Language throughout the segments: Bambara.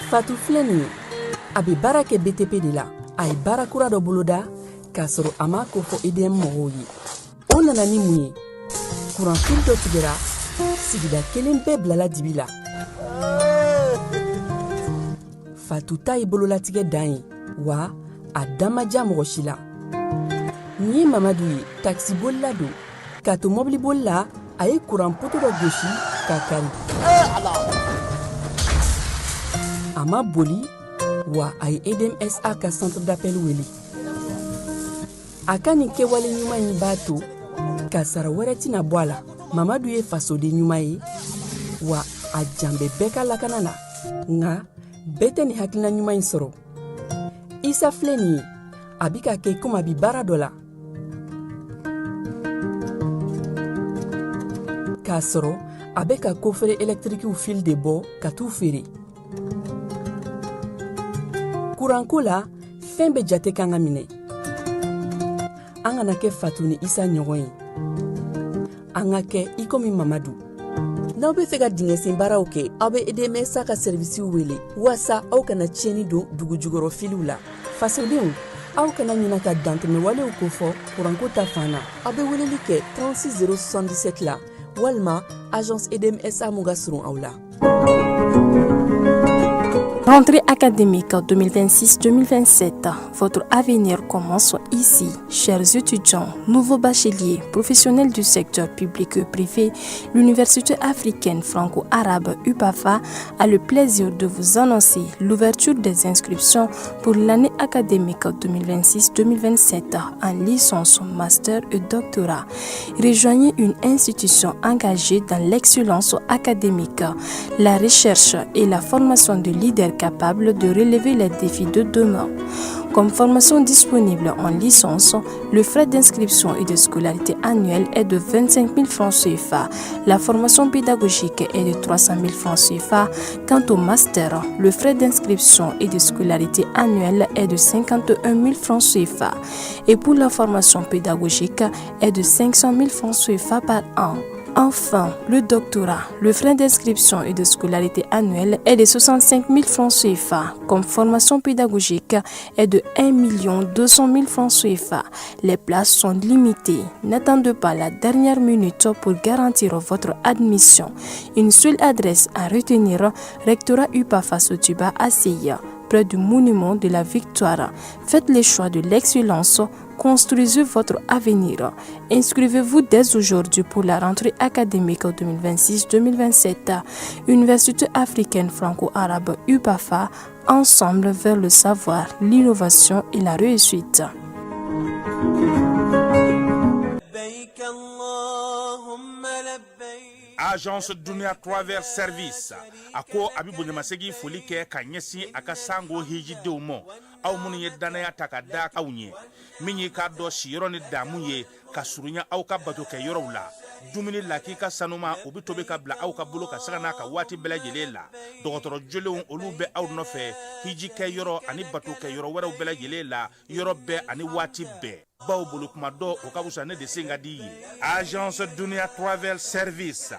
Fatu filɛ nin ye, a bɛ baara kɛ BTP de la. A ye baara kura dɔ boloda k'a sɔrɔ a m'a kofɔ EDM mɔgɔw ye. O nana ni mun ye? Kuranfili dɔ tigɛra, sigida kelen bɛɛ bilala dibi la. Fatu ta ye bololatigɛ dan ye, wa a da ma diya mɔgɔ si la. Nin ye Mamadu ye, takisibolila don. K'a to mɔbiliboli la, a ye kuran poto dɔ gosi k'a kari. A ma boli, wa a ye EDMSA ka centre d'appel wele. A ka nin kɛwale ɲuman in b'a to kasara wɛrɛ tɛna bɔ a la. Mamadu ye fasoden ɲuman ye, wa a jan bɛ bɛɛ ka lakana na. Nka bɛɛ tɛ nin hakilina ɲuman in sɔrɔ. Isa filɛ nin ye, a bɛ ka kɛ komi a bɛ baara dɔ la, k'a sɔrɔ a bɛ ka kofere ɛlɛtirikiw fili de bɔ ka t'u feere. Kuranko la, fɛn bɛɛ jate kan ka minɛ. An kana kɛ Fatu ni Isa ɲɔgɔn ye, an ka kɛ i komi Mamadu. N'aw bɛ fɛ ka dingɛsen baaraw kɛ, aw bɛ EDMSA ka sɛrivisiw wele waasa aw kana tiɲɛni don dugujukɔrɔ filiw la. Fasodenw, aw kana ɲina ka dantɛmɛwalew kofɔ kuranko ta fan na. Aw bɛ weleli kɛ 36 077 la walima agence EDMSA mun ka surun aw la. Rentrée académique 2026-2027, votre avenir commence ici. Chers étudiants, nouveaux bacheliers, professionnels du secteur public et privé, l'Université africaine franco-arabe UPAFA a le plaisir de vous annoncer l'ouverture des inscriptions pour l'année académique 2026-2027 en licence, master et doctorat. Rejoignez une institution engagée dans l'excellence académique, la recherche et la formation de leaders capables de relever les défis de demain. Comme formation disponible en licence, le frais d'inscription et de scolarité annuelle est de 25 000 francs CFA. La formation pédagogique est de 300 000 francs CFA. Quant au master, le frais d'inscription et de scolarité annuelle est de 51 000 francs CFA. Et pour la formation pédagogique est de 500 000 francs CFA par an. Enfin, le doctorat, le frais d'inscription et de scolarité annuelle est de 65 000 francs CFA. Comme formation pédagogique est de 1 200 000 francs CFA. Les places sont limitées. N'attendez pas la dernière minute pour garantir votre admission. Une seule adresse à retenir, Rectorat UPAFA Sotuba ACI, près du monument de la Victoire. Faites le choix de l'excellence. Construisez votre avenir. Inscrivez-vous dès aujourd'hui pour la rentrée académique 2026-2027. Université africaine franco-arabe UPAFA, ensemble vers le savoir, l'innovation et la réussite. Agence Dunia Travel Service a ko a bɛ bonyamasegin foli kɛ ka ɲɛsin a ka sango hijidenw ma, aw minnu ye dannaya ta ka da aw ɲɛ, min y'i k'a dɔn siyɔrɔ ni damu ye ka surunya aw ka bato kɛ yɔrɔw la. Dumuni lakika sanuma, o bɛ tobi ka bila aw ka bolo ka sanga n'a ka waati bɛɛ lajɛlen la. Dɔgɔtɔrɔ jolenw, olu bɛ aw nɔfɛ hiji kɛ yɔrɔ ani bato kɛ yɔrɔ wɛrɛw bɛɛ lajɛlen la, yɔrɔ bɛɛ ani waati bɛɛ. Baw bolo kuma dɔ o ka fisa ne de sen ka di ye. Agence Dunia Travel Service,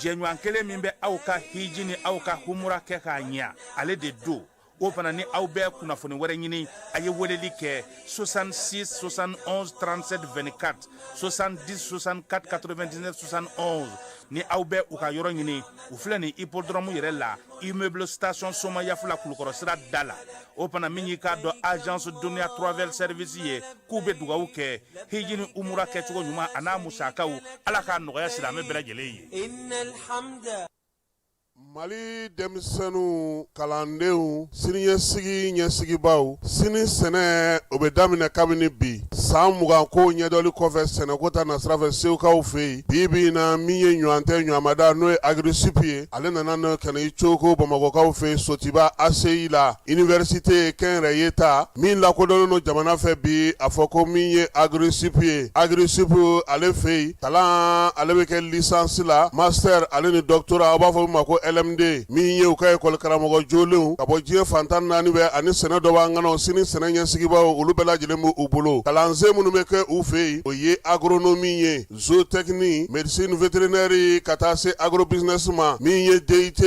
jɛɲɔgɔn kelen min bɛ aw ka hiji ni aw ka humura kɛ k'a ɲɛ, ale de don. O fana ni aw bɛ kunnafoni wɛrɛ ɲini, a ye weleli kɛ 66 71 37 24, 70 64 99 71. Ni aw bɛ u ka yɔrɔ ɲini, u filɛ nin hippodrome yɛrɛ la, immeuble station Somayaf la, Kulukɔrɔ sira da la. O fana min y'i k'a dɔn agence Dunia Travel Service ye, k'u bɛ dugawu kɛ hiji ni umura kɛcogo ɲuman a n'a musakaw, Ala k'a nɔgɔya silamɛ bɛɛ lajɛlen ye. Mali denmisɛnninw, kalandenw, siniɲɛsigi ɲɛsigibaw, sini sɛnɛ o bɛ daminɛ kabini bi. San 20 ko ɲɛdɔli kɔfɛ sɛnɛko ta nasira fɛ segukaw fɛ yen, bi bi in na, min ye ɲɔgɔn tɛ ɲɔgɔnmada n'o ye Agri-Sup ye, ale nana n'o ka na i coko bamakɔkaw fɛ yen Sotiba ACI la, université kɛnyɛrɛye ta min lakodɔnnen don jamana fɛ bi, a fɔ ko min ye Agri-Sup ye. Agri-Sup ale fɛ yen, kalan ale bɛ kɛ licence la, master ale ni doctorat, aw b'a fɔ min ma ko LMD min ye u ka ekɔli karamɔgɔ jolenw ka bɔ diɲɛ fan 14 bɛɛ ani sɛnɛ dɔnbaa ŋanaw sini sɛnɛ ɲɛsigibaaw olu bɛɛ lajɛlen bɛ u bolo kalansen minnu bɛ kɛ u fɛ yen o ye agronomie ye zootechnie médecine vétérinaire ka taa se agrobusiness ma min ye DUT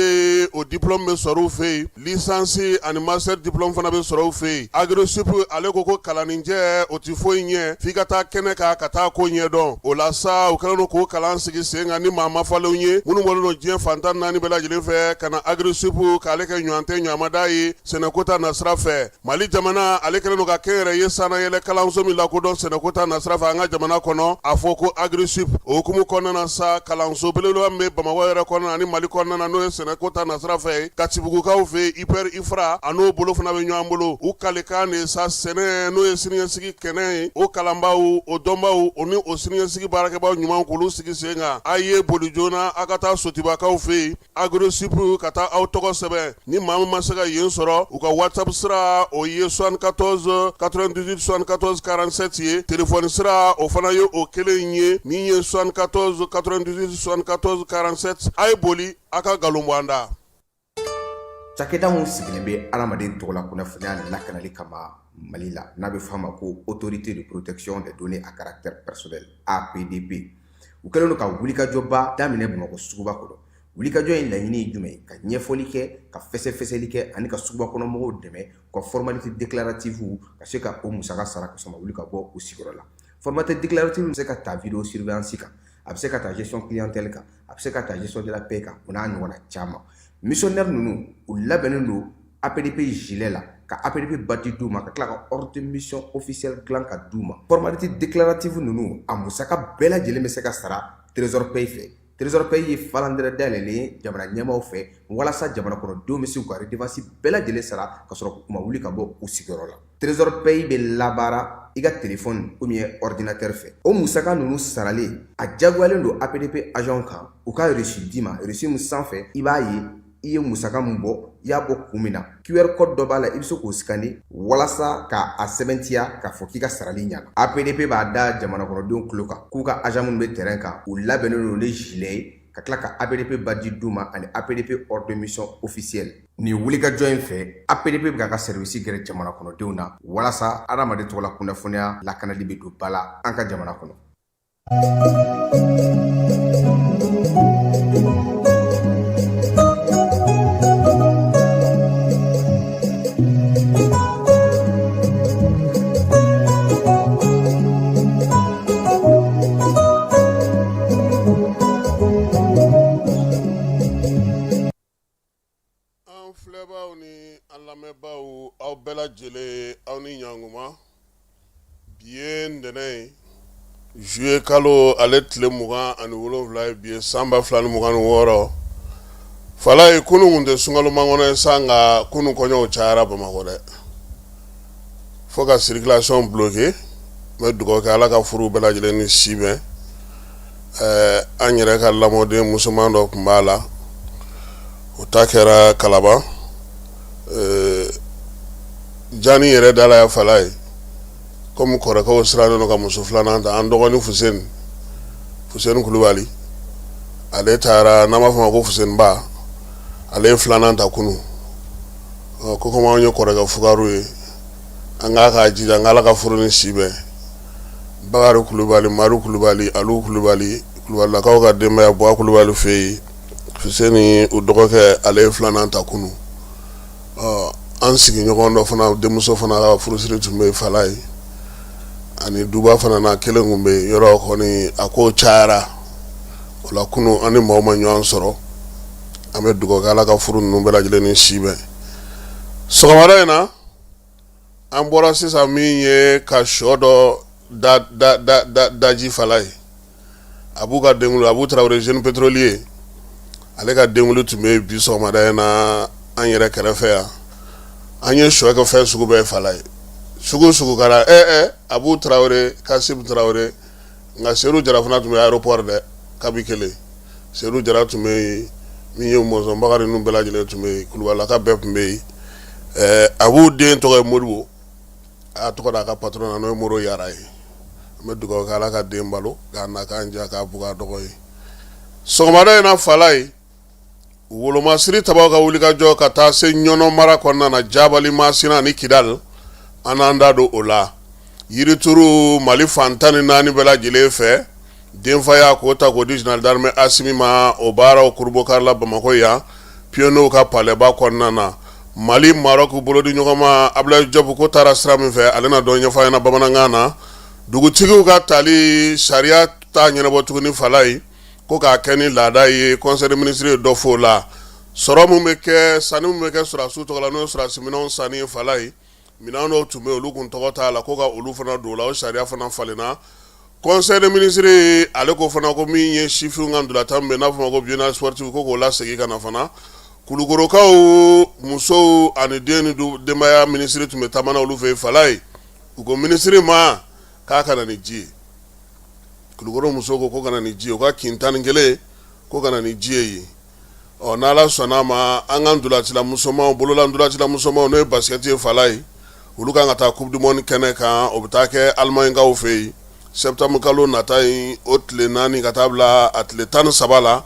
o diplôme bɛ sɔrɔ u fɛ yen licence ani master diplôme fana bɛ sɔrɔ u fɛ yen AgroSup ale ko ko kalanninjɛ o tɛ foyi ɲɛ f'i ka taa kɛnɛ kan ka taa ko ɲɛdɔn o la sa u kɛlen don k'o kalan sigi sen kan ni maa mafalenw ye minnu bɔlen don diɲɛ fan 14 bɛɛ lajɛlen fɛ ka na AgroSup k'ale kɛ ɲɔgɔn tɛ ɲɔgɔnmada ye sɛnɛko ta nasira fɛ Mali jamana ale kɛlen don ka kɛnyɛrɛye sannayɛlɛ kalanso min lakodɔn sɛnɛko ta nasira fɛ an ka jamana kɔnɔ a fɔ ko AgroSup o hukumu kɔnɔna na sa kalanso belebeleba min bɛ Bamakɔ yɛrɛ kɔnɔna ani Mali kɔnɔna na n'o ye sɛnɛko ta nasira fɛ Katibugukaw fɛ IPR IFRA a n'o bolo fana bɛ ɲɔgɔn bolo u kalikan de sa sɛnɛ n'o ye siniɲɛsigi kɛnɛ ye o kalanbaaw o dɔnbaaw o ni o siniɲɛsigi baarakɛbaaw ɲuman k'olu sigi sen kan a ye boli joona a ka taa Sotuba-kaw fɛ yen AgroSup ka taa aw tɔgɔ sɛbɛn ni maa min ma se ka yen sɔrɔ u ka WhatsApp sira o ye 74 98 74 47 ye téléphone sira o fana ye o kelen ye min ye 74 98 74 47 a ye boli a ka nkalon bɔ an da. Cakɛda min sigilen bɛ adamaden tɔgɔla kunnafoniya lakanali kama Mali la n'a bɛ fɔ a ma ko autorité de protection des données à caractère personnel APDP u kɛlen don ka wulikajɔba daminɛ Bamakɔ suguba kɔnɔ wulikajɔ in laɲini ye jumɛn ye ka ɲɛfɔli kɛ ka fɛsɛfɛsɛli kɛ ani ka suguba kɔnɔ mɔgɔw dɛmɛ u ka formalité déclarative ka se ka o musaka sara ka sɔrɔ wuli ka bɔ u sigiyɔrɔ la formalité déclarative bɛ se ka ta vidéo surveillance kan a bɛ se ka ta gestion clientèle kan a bɛ se ka ta gestion de la paie kan o n'a ɲɔgɔnna caman missionnaire ninnu u labɛnnen don APDP gilet la ka APDP badge d'u ma ka tila ka ordre de mission officiel dilan ka d'u ma formalité déclarative ninnu a musaka bɛɛ lajɛlen bɛ se ka sara trésor paye fɛ trésor paye ye falandɛrɛ dayɛlɛlen ye jamana ɲɛmaaw fɛ walasa jamana kɔnɔdenw bɛ se k'u ka redevance bɛɛ lajɛlen sara ka sɔrɔ u ma wuli ka bɔ u sigiyɔrɔ la trésor paye bɛ labaara i ka telefɔni ou bien ordinateur fɛ o musaka ninnu saralen a jagoyalen don APDP agent kan u ka reçu d'i ma reçu min sanfɛ i b'a ye i ye musaka min bɔ i y'a bɔ kun min na QR code dɔ b'a la i bɛ se k'o scanner walasa ka a sɛbɛntiya k'a fɔ k'i ka sarali ɲana APDP b'a da jamana kɔnɔdenw tulo kan k'u ka agent minnu bɛ terrain kan u labɛnnen don ni gilet ye ka tila ka APDP badge d'u ma ani APDP ordre de mission officiel nin wulikajɔ in fɛ APDP bɛ k'a ka service gɛrɛ jamana kɔnɔdenw na walasa adamaden tɔgɔla kunnafoniya lakanali bɛ don ba la an ka jamana kɔnɔ An filɛbaaw ni an lamɛnbaaw aw bɛɛ lajɛlen aw ni ɲankuma bi ye ntɛnɛn ye juillet kalo ale tile 27 ye bi ye san 2026 falaye kunun tun tɛ sunkalo makɔnɔ ye sa nka kunun kɔɲɔw cayara bamakɔ dɛ fo ka circulation bloquer n bɛ dugawu kɛ ala ka furu bɛɛ lajɛlen ni si bɛn an yɛrɛ ka lamɔden musoman dɔ tun b'a la o ta kɛra kalaban jani yɛrɛ dala ya falaye komi kɔrɔkɛw sirannen don ka muso filanan ta an dɔgɔnin fuseni fuseni kulubali ale taara n'an b'a fɔ ma ko fuseniba ale ye filanan ta kunun ko komi anw ye kɔrɔkɛ fugaru ye an k'a k'a jija an k'ala ka furu ni si bɛn bakari kulubali madu kulubali alu kulubali kulubalilakaw ka denbaya buwa kulubali fɛ yen fuseni u dɔgɔkɛ ale ye filanan ta kunun ɔ an sigiɲɔgɔn dɔ fana denmuso fana ka furusiri tun bɛ falaye ani duba fana na kelen tun bɛ yen yɔrɔ kɔni a ko cayara o la kunun an ni maaw ma ɲɔgɔn sɔrɔ an bɛ dugawu kɛ ala ka furu ninnu bɛɛ lajɛlen ni si bɛn sɔgɔmada in na an bɔra sisan min ye ka shɔ dɔ daji falaye abu ka denkunli abu tarawele jeune pétrolier ale ka denkunli tun bɛ bi sɔgɔmada in na an yɛrɛ kɛrɛfɛ yan an ye shɔ kɛ fɛn sugu bɛɛ falaye sugu sugu kɛra abu tarawele kasim tarawele nka sedu jara fana tun bɛ aéroport dɛ kabi kelen sedu jara tun bɛ yen min ye mɔnzɔn bakari ninnu bɛɛ lajɛlen tun bɛ yen kulubalilaka bɛɛ tun bɛ yen abu den tɔgɔ ye modibo a y'a tɔgɔ da a ka patron na n'o ye moro yara ye an bɛ dugawu kɛ ala ka den balo k'a na k'an diya k'a bugu a dɔgɔ ye sɔgɔmada in na falaye. Wolomasiri tabaw ka wulikajɔ ka taa se ɲɔnɔ mara kɔnɔna na, Jabali, Masina ni Kidali, an n'an da don o la. Yirituru Mali fan 14 bɛɛ lajɛlen fɛ, denfaya k'o ta k'o di général d'armée Asimi ma, o baaraw kurunbonkarila Bamakɔ yan, pionniers ka palɛba kɔnɔna na. Mali Maroc bolodi ɲɔgɔnma, Abdoulaye Diop ko taara sira min fɛ, ale na dɔ ɲɛfɔ an ɲɛna bamanankan na. Dugutigiw ka tali sariya t'a ɲɛnabɔ tuguni Falaye ko k'a kɛ ni laada ye, conseil des ministres ye dɔ fɔ o la. Sɔrɔ min bɛ kɛ, sanni min bɛ kɛ sɔrɔdasiw tɔgɔ la, n'o ye sɔrɔdasi minɛnw sanni ye Falaye, minɛn dɔw tun bɛ yen, olu kun tɔgɔ t'a la, ko ka olu fana don o la, o sariya fana falenna. Conseil des ministres ale ko fana ko min ye sifinw ka ntolatan bɛ n'a fɔ ma ko biennale sportive, ko k'o lasegin ka na fana. Kulukorokaw musow ani den ni denbaya minisiri tun bɛ taama na olu fɛ yen Falaye, u ko minisiri ma k'a ka na ni ji ye. Kulukoro musow ko ka na ni ji ye, u ka kin 11 ko ka na ni ji ye yen. Ɔ, n'Ala sɔnna a ma, an ka ntolacila musomanw, bolola ntolacila musomanw, n'o ye basket ye Falaye, olu kan ka taa coupe du monde kɛnɛ kan. O bɛ taa kɛ Allemagnekaw fɛ yen septembre kalo nata in, o tile 4 ka taa bila a tile 13 la.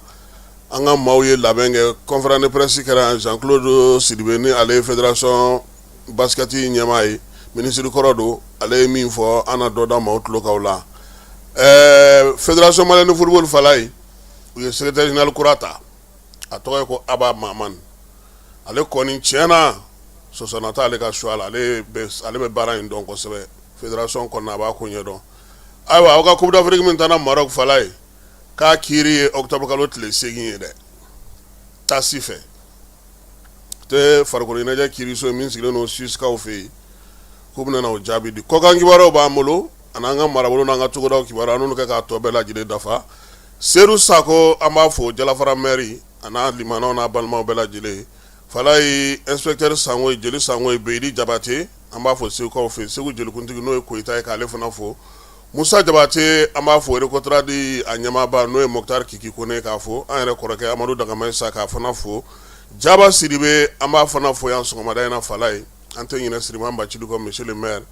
An ka maaw ye labɛn kɛ, conférence de presse kɛra. Jean Claude Sidibe, ni ale ye fédération basket ɲɛmaa ye, minisiri kɔrɔ don, ale ye min fɔ, an na dɔ da maaw tulo kan o la. Ɛɛ, fédération malienne de football Falaye, u ye secrétaire général kura ta, a tɔgɔ ye ko Aba Mamani. Ale kɔni, tiɲɛ na, sɔsɔna t'ale ka choix la. Ale bɛ baara in dɔn kosɛbɛ fédération kɔnɔna, a b'a ko ɲɛdɔn. Ayiwa, aw ka coupe d'Afrique min taara Maroc Falaye, k'a kiiri ye octobre kalo tile 8 ye dɛ, TAS fɛ tɛ farikolo ɲɛnajɛ kiiriso min sigilen don Suissekaw fɛ yen, k'u bɛna o jaabi di. Kɔkan kibaruyaw b'an bolo, ani an ka marabolo n'an ka togodaw kibaruya, an n'olu kɛ k'a tɔ bɛɛ lajɛlen dafa. Sedu Sako, an b'a fo, Jalafara maire, a n'a limanaw n'a balimaw bɛɛ lajɛlen Falaye. Inspecteur Sango, jeli Sango, Beyidi Jabate, an b'a fo Segukaw fɛ, Segu jelikuntigi, n'o ye Koyita ye, k'ale fana fo. Musa Jabate, an b'a fo Recotrade a ɲɛmaaba, n'o ye Moctar Kiki Kone, k'a fo. An yɛrɛ kɔrɔkɛ Amadu Dagama Sa, k'a fana fo. Jaba Sidibe, an b'a fana fo yan sɔgɔmada in na Falaye. An tɛ ɲinɛ Siriman Bacili kɔ, monsieur le maire,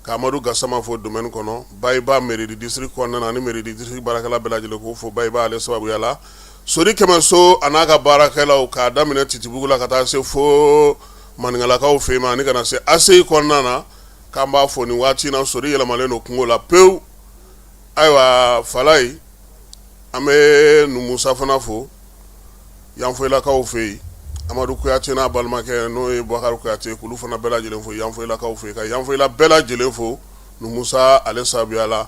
ka Amadu Gasama fo domaine kɔnɔ, Bayiba mairie du district kɔnɔna na, ani mairie du district baarakɛla bɛɛ lajɛlen k'o fo Bayiba ale sababuya la. Sori Kɛmɛso a n'a ka baarakɛlaw, k'a daminɛ Titibugu la ka taa se fo Maninkalakaw fɛ yen ma, ani ka na se ACI kɔnɔna na, k'an b'a fo nin waati in na. Sori yɛlɛmalen don kungo la pewu. Ayiwa Falaye, an bɛ Numusa fana fo Yanfoyilakaw fɛ yen, Amadu Kuyate n'a balimakɛ, n'o ye Bakari Kuyate, k'olu fana bɛɛ lajɛlen fo Yanfoyilakaw fɛ yen, ka Yanfoyila bɛɛ lajɛlen fo Numusa ale sababuya la.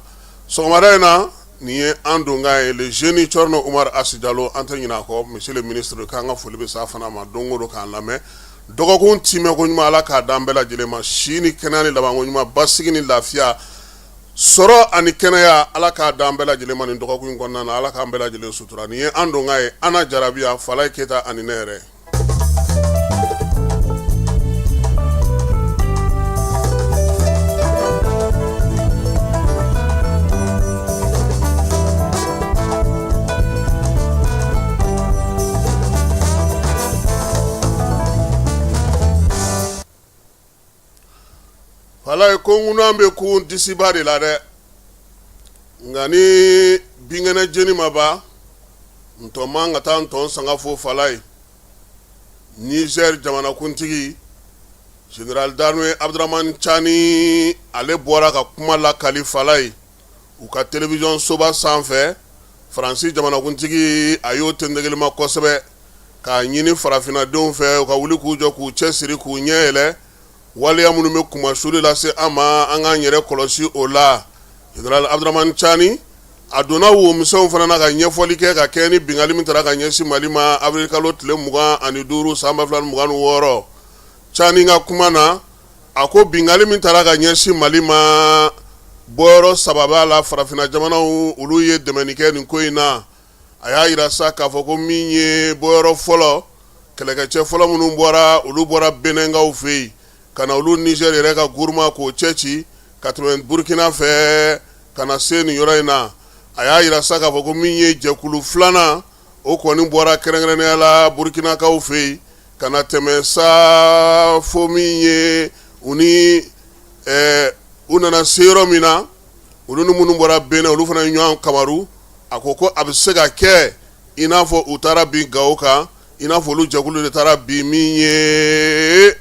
Sɔgɔmada in na, nin ye an donkan ye, le jeune Cɔrɔnɔ Umaru Asi Jalo, an tɛ ɲinɛ a kɔ, monsieur le ministre, k'an ka foli bɛ s'a fana ma don o don k'an lamɛn. Dɔgɔkun timɛko ɲuman, Ala k'a d'an bɛɛ lajɛlen ma, si ni kɛnɛya ni labanko ɲuman, basigi ni lafiya, sɔrɔ ani kɛnɛya, Ala k'a d'an bɛɛ lajɛlen ma nin dɔgɔkun in kɔnɔna na. Ala k'an bɛɛ lajɛlen sutura. Nin ye an donkan ye, Ana Jarabiya, Falaye Keyita ani ne yɛrɛ. Falaye ko ŋunan bɛ kun disiba de la dɛ, nka ni binkɛnɛ jeni ma ban, ntɔn man ka taa ntɔn sanga fo Falaye. Niger jamanakuntigi général d'armée Abdourahamane Tiani, ale bɔra ka kuma lakali Falaye u ka télévision soba sanfɛ. Faransi jamanakuntigi, a y'o tendegelema kosɛbɛ k'a ɲini farafinnadenw fɛ u ka wuli k'u jɔ, k'u cɛ siri, k'u ɲɛ yɛlɛ. Waleya minnu bɛ kunmasuli lase an ma, an k'an yɛrɛ kɔlɔsi o la. Général Abdourahamane Tiani, a donna womisɛnw fana na ka ɲɛfɔli kɛ ka kɛ ni binkanni min taara ka ɲɛsin Mali ma avril kalo tile 25 san 2026. Tiani ka kuma na, a ko binkanni min taara ka ɲɛsin Mali ma, bɔyɔrɔ saba b'a la, farafinna jamanaw olu ye dɛmɛni kɛ nin ko in na. A y'a jira sa k'a fɔ ko min ye bɔyɔrɔ fɔlɔ, kɛlɛkɛcɛ fɔlɔ minnu bɔra, olu bɔra Benɛnkaw fɛ yen ka na olu Niger yɛrɛ ka Gourma k'o cɛ ci ka tɛmɛ Burkina fɛ ka na se nin yɔrɔ in na. A y'a jira sa k'a fɔ ko min ye jɛkulu filanan, o kɔni bɔra kɛrɛnkɛrɛnnenya la Burkinakaw fɛ yen ka na tɛmɛ sa fo min ye u ni u nana se yɔrɔ min na, olu ni minnu bɔra Benin, olu fana ye ɲɔgɔn kamaru. A ko ko a bɛ se ka kɛ i n'a fɔ u taara bin Gawo kan. i n'a fɔ olu jɛkulu de taara bin min ye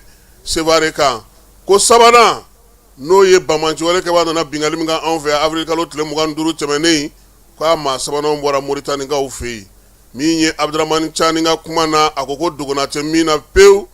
Sevare kan. Ko sabanan, n'o ye banbaanciwale kɛbaa nana binkanni min kɛ anw fɛ avril kalo tile 25 tɛmɛnen, k'a maa sabanan bɔra Moritanikaw fɛ yen. Min ye Abudramani Cani ka kuma na, a ko ko dogona tɛ min na pewu,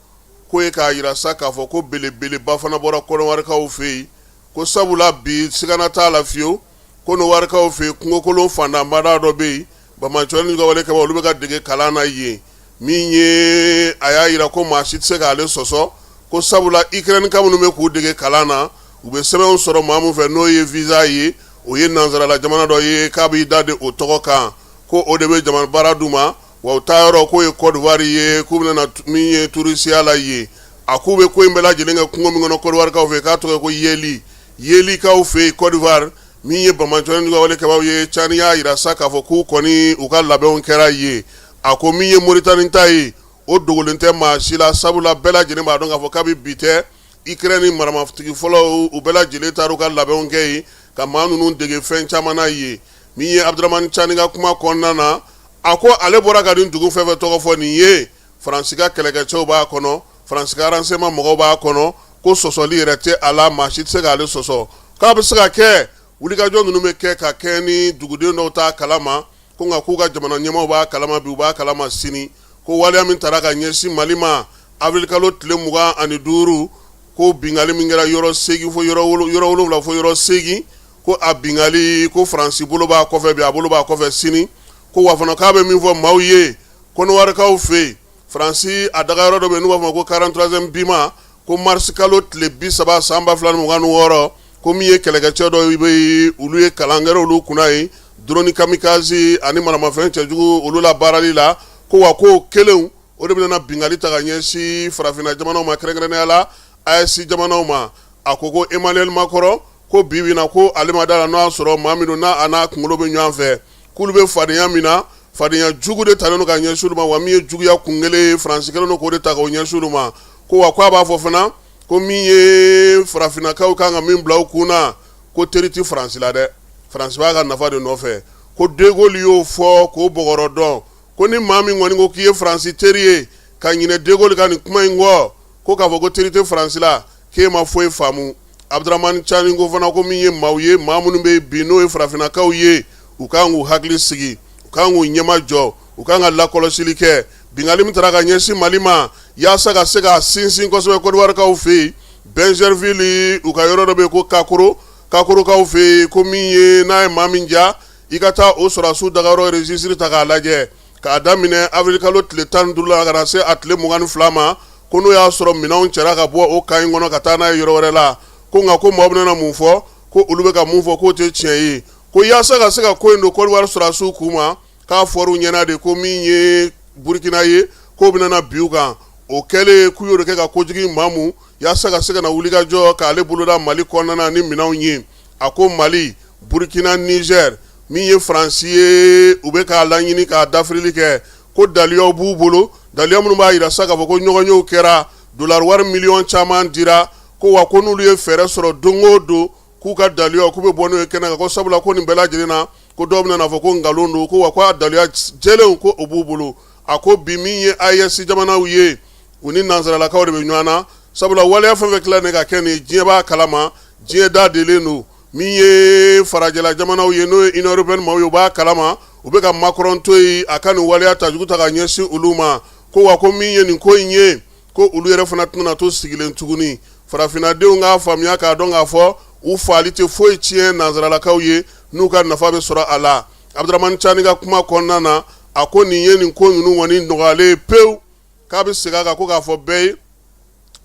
k'o ye k'a jira sa k'a fɔ ko belebeleba fana bɔra Kɔnɔwarikaw fɛ yen, ko sabula bi sigana t'a la fiyewu, Kɔnɔwarikaw fɛ yen kungokolon fantanbada dɔ bɛ yen, banbaanciwale kɛbaa olu bɛ ka dege kalan na yen. Min ye a y'a jira ko maa si tɛ se k'ale sɔsɔ, ko sabula Ikɛrɛnika minnu bɛ k'u dege kalan na, u bɛ sɛbɛnw sɔrɔ maa min fɛ n'o ye visa ye, o ye nansarala jamana dɔ ye k'a b'i da de o tɔgɔ kan, ko o de bɛ jamana baara d'u ma, wa u taa yɔrɔ k'o ye Côte d'Ivoire ye, k'u bɛna min ye turisiya la yen. A k'u bɛ ko in bɛɛ lajɛlen kɛ kungo min kɔnɔ Kɔdiwarikaw fɛ, k'a tɔgɔ ko Yeli, Yelikaw fɛ yen Côte d'Ivoire. Min ye banbaanciwale kɛbaaw ye, Cani y'a jira sa k'a fɔ k'u kɔni u ka labɛnw kɛra yen. A ko min ye Moritani ta ye, o dogolen tɛ maa si la, sabula bɛɛ lajɛlen b'a dɔn k'a fɔ kabi bi tɛ, Ukraine maramatigi fɔlɔ u bɛɛ lajɛlen taara u ka labɛnw kɛ yen ka maa ninnu dege fɛn caman na yen. Min ye Abudramani Cani ka kuma kɔnɔna na, a ko ale bɔra ka nin dugu fɛn fɛn tɔgɔ fɔ nin ye, Faransi ka kɛlɛkɛcɛw b'a kɔnɔ, Faransi ka renseignement mɔgɔw b'a kɔnɔ, ko sɔsɔli yɛrɛ tɛ a la, maa si tɛ se k'ale sɔsɔ. K'a bɛ se ka kɛ wulikajɔ ninnu bɛ kɛ ka kɛ ni duguden dɔw t'a kalama, ko nka k'u ka jamana ɲɛmaaw b'a kalama bi, u b'a kalama sini, ko waleya min tara ka ɲɛsin Mali ma avril kalo tile 25, ko binkanni min kɛra yɔrɔ 8 fo yɔrɔ 7 fo yɔrɔ 8, ko a binkanni ko Faransi bolo b'a kɔfɛ bi, a bolo b'a kɔfɛ sini. Ko wa fana k'a bɛ min fɔ maaw ye Kɔnɔwarikaw fɛ yen, Faransi a dagayɔrɔ dɔ bɛ yen n'u b'a fɔ ma ko 43e BIMA, ko mars kalo tile 30 san 2026, ko min ye kɛlɛkɛcɛ dɔ bɛ yen, olu ye kalan kɛra olu kunna yen drone kamikaze ani maramafɛn cɛjugu olu la baarali la, ko wa k'o kelenw o de bɛna binkanni ta ka ɲɛsin farafinna jamanaw ma, kɛrɛnkɛrɛnnenya la AES jamanaw ma. A ko ko Emmanuel Macron ko bi bi na ko ale ma da la n'o y'a sɔrɔ maa min don n'a a n'a kunkolo bɛ ɲɔgɔn fɛ, k'olu bɛ fadenya min na, fadenya jugu de talen don ka ɲɛsin olu ma, wa min ye juguya kun kelen ye, Faransi kɛlen don k'o de ta k'o ɲɛsin olu ma. Ko wa ko a b'a fɔ fana ko min ye farafinnakaw kan ka min bila u kun na, ko teri tɛ Faransi la dɛ, Faransi b'a ka nafa de nɔfɛ. Ko De Gaulle y'o fɔ k'o bɔgɔrɔ dɔn, ko ni maa min kɔni ko k'i ye Faransi teri ye ka ɲinɛ De Gaulle ka nin kuma in kɔ, ko k'a fɔ ko teri tɛ Faransi la, k'e ma foyi faamu. Abudramani Cani ko fana ko min ye maaw ye, maa minnu bɛ bi n'o ye farafinnakaw ye, u kan k'u hakili sigi, u kan k'u ɲɛmajɔ, u kan ka lakɔlɔsili kɛ binkanni min tara ka ɲɛsin Mali ma, yaasa ka se k'a sinsin kosɛbɛ Kɔdiwarikaw fɛ yen, Bingerville u ka yɔrɔ dɔ bɛ yen ko Kakoro, Kakorokaw fɛ yen, ko min ye n'a ye maa min diya i ka taa o sɔrɔdasiw dagayɔrɔ registre ta k'a lajɛ, k'a daminɛ avril kalo tile 15 la ka na se a tile 22 ma, ko n'o y'a sɔrɔ minɛnw cɛra ka bɔ o camp in kɔnɔ ka taa n'a ye yɔrɔ wɛrɛ la. Ko nka ko maaw bɛna mun fɔ, ko olu bɛ ka mun fɔ k'o tɛ tiɲɛ ye, ko yaasa ka se ka ko in don Kɔdiwari sɔrɔdasiw kun ma, k'a fɔr'u ɲɛna de ko min ye Burukina ye k'o bɛna bin u kan. O kɛlen k'u y'o de kɛ ka kojugu maamu yaasa ka se ka na wulikajɔ k'ale boloda Mali kɔnɔna na ni minɛnw ye. A ko Mali, Burukina, Niger, min ye Faransi ye, u bɛ k'a laɲini k'a dafirili kɛ, ko daluyaw b'u bolo, daluya minnu b'a jira sa k'a fɔ ko ɲɔgɔnyew kɛra, dolari wari miliyɔn caman dira, ko wa ko n'olu ye fɛɛrɛ sɔrɔ don o don k'u ka daluya k'u bɛ bɔ n'o ye kɛnɛ kan, ko sabula ko nin bɛɛ lajɛlen na ko dɔw bɛna fɔ ko nkalon don, ko wa ko a daluya jɛlenw ko o b'u bolo. A ko bi min ye AES jamanaw ye, u ni nansaralakaw de bɛ ɲɔgɔn na, sabula waleya fɛn fɛn tila ka kɛ nin diɲɛ b'a kalama, diɲɛ da delen don. Min ye farajɛla jamanaw ye, n'o ye Union européenne maaw ye, u b'a kalama, u bɛ ka Macron to yen a ka nin waleya ta jugu ta ka ɲɛsin olu ma. Ko wa ko min ye nin ko in ye, ko olu yɛrɛ fana tɛna to sigilen tuguni. Farafinnadenw k'a faamuya k'a dɔn k'a fɔ u faali tɛ foyi tiɲɛ nansaralakaw ye, n'u ka nafa bɛ sɔrɔ a la. Abudramani Cani ka kuma kɔnɔna na, a ko nin ye nin ko ninnu kɔni nɔgɔyalen ye pewu, k'a bɛ segin a kan ko k'a fɔ bɛɛ ye,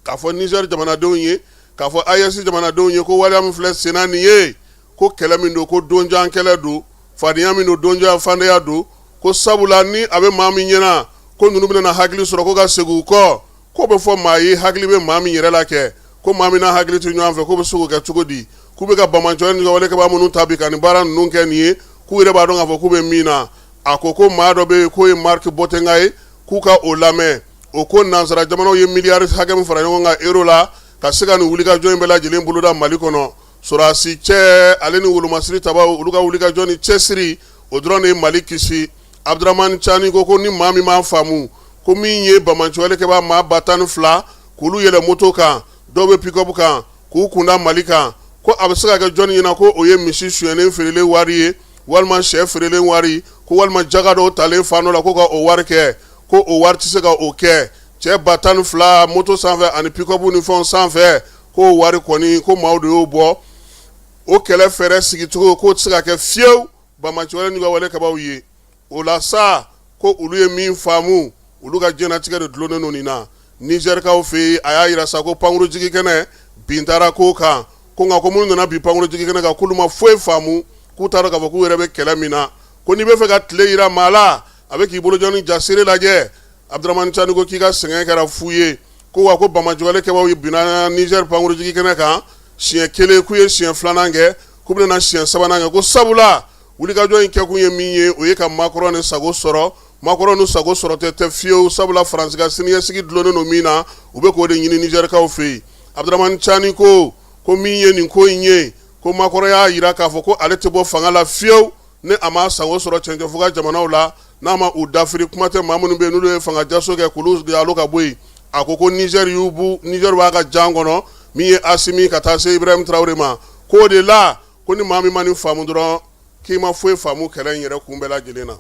k'a fɔ Niger jamanadenw ye, k'a fɔ AES jamanadenw ye, ko waleya min filɛ senna nin ye, ko kɛlɛ min don, ko donjan kɛlɛ don, fadenya min don, donjan fadenya don. Ko sabula ni a bɛ maa min ɲɛna ko ninnu bɛna hakili sɔrɔ ko ka segin u kɔ, k'o bɛ fɔ maa ye hakili bɛ maa min yɛrɛ la kɛ, ko maa min n'a hakili tɛ ɲɔgɔn fɛ, k'o bɛ se k'o kɛ cogo di? K'u bɛ ka banbaanciya ni walekɛbaa minnu ta bi ka nin baara ninnu kɛ nin ye, k'u yɛrɛ b'a dɔn k'a fɔ k'u bɛ min na. A ko ko maa dɔ bɛ yen k'o ye Marc Botenga ye, k'u ka o lamɛn. O ko nansara jamanaw ye miliyari hakɛ min fara ɲɔgɔn kan euro la ka se ka nin wulikajɔ in bɛɛ lajɛlen boloda Mali kɔnɔ, sɔrɔdasi cɛ ale ni wolomasiri tabaw, olu ka wulikajɔ ni cɛsiri, o dɔrɔn de ye Mali kisi. Abudramani Cani ko ko ni maa min m'a faamu Ko min ye banbaanciwale kɛbaa maa 12,000 k'olu yɛlɛ moto kan, dɔw bɛ pick-up kan, k'u kunda Mali kan, ko a bɛ se ka kɛ jɔnni ɲɛna ko o ye misi sonyɛnen feerelen wari ye, walima sɛ feerelen wari, ko walima jaga dɔw talen fan dɔ la ko ka o wari kɛ, ko o wari tɛ se ka o kɛ. Cɛ 12,000 moto sanfɛ ani pick-up ni fɛnw sanfɛ, k'o wari kɔni ko maaw de y'o bɔ. O kɛlɛ fɛɛrɛ sigicogo k'o tɛ se ka kɛ fiyewu banbaanciwale n'u ka wale kɛbaaw ye. O la sa, ko olu ye min faamu, olu ka diɲɛnatigɛ de dulonnen don nin na. Nizɛrikaw fɛ yen, a y'a jira sa ko pankurujigi kɛnɛ bin taara ko kan, ko nka ko minnu nana bin pankurujigi kɛnɛ kan, k'olu ma foyi faamu, k'u t'a dɔn k'a fɔ k'u yɛrɛ bɛ kɛlɛ min na. Ko n'i bɛ fɛ ka tile jira maa la, a bɛ k'i bolojɔni ja seere lajɛ. Abudramani Cani ko k'i ka sɛgɛn kɛra fu ye. Ko wa ko banbaanciwale kɛbaaw binna Nizɛri pankurujigi kɛnɛ kan siɲɛ kelen, k'u ye siɲɛ filanan kɛ, k'u bɛna siɲɛ sabanan kɛ, ko sabula wulikajɔ in kɛkun ye min ye, o ye ka Makɔrɔn ni sago sɔrɔ. Makɔrɔn ni sago sɔrɔ tɛ fiyewu, sabula Faransi ka siniɲɛsigi dulonnen don min na, u bɛ k'o de ɲini Nizɛrikaw fɛ yen. Abudramani Cani ko min ye nin ko in ye, ko Makɔrɔn y'a jira k'a fɔ ko ale tɛ bɔ fanga la fiyewu ni a ma sago sɔrɔ cɛncɛnfuga jamanaw la, n'a ma u dafiri. Kuma tɛ maa minnu bɛ yen n'olu ye fanga jaso kɛ, k'olu yalo ka bɔ yen. A ko Nizɛri y'u bu, Nizɛri b'a ka jan kɔnɔ, min ye Asimi ka taa se Ibrahim Traoré ma. K'o de la, ko ni maa min ma nin faamu dɔrɔn, k'i ma foyi faamu kɛlɛ in yɛrɛ kun bɛɛ lajɛlen na.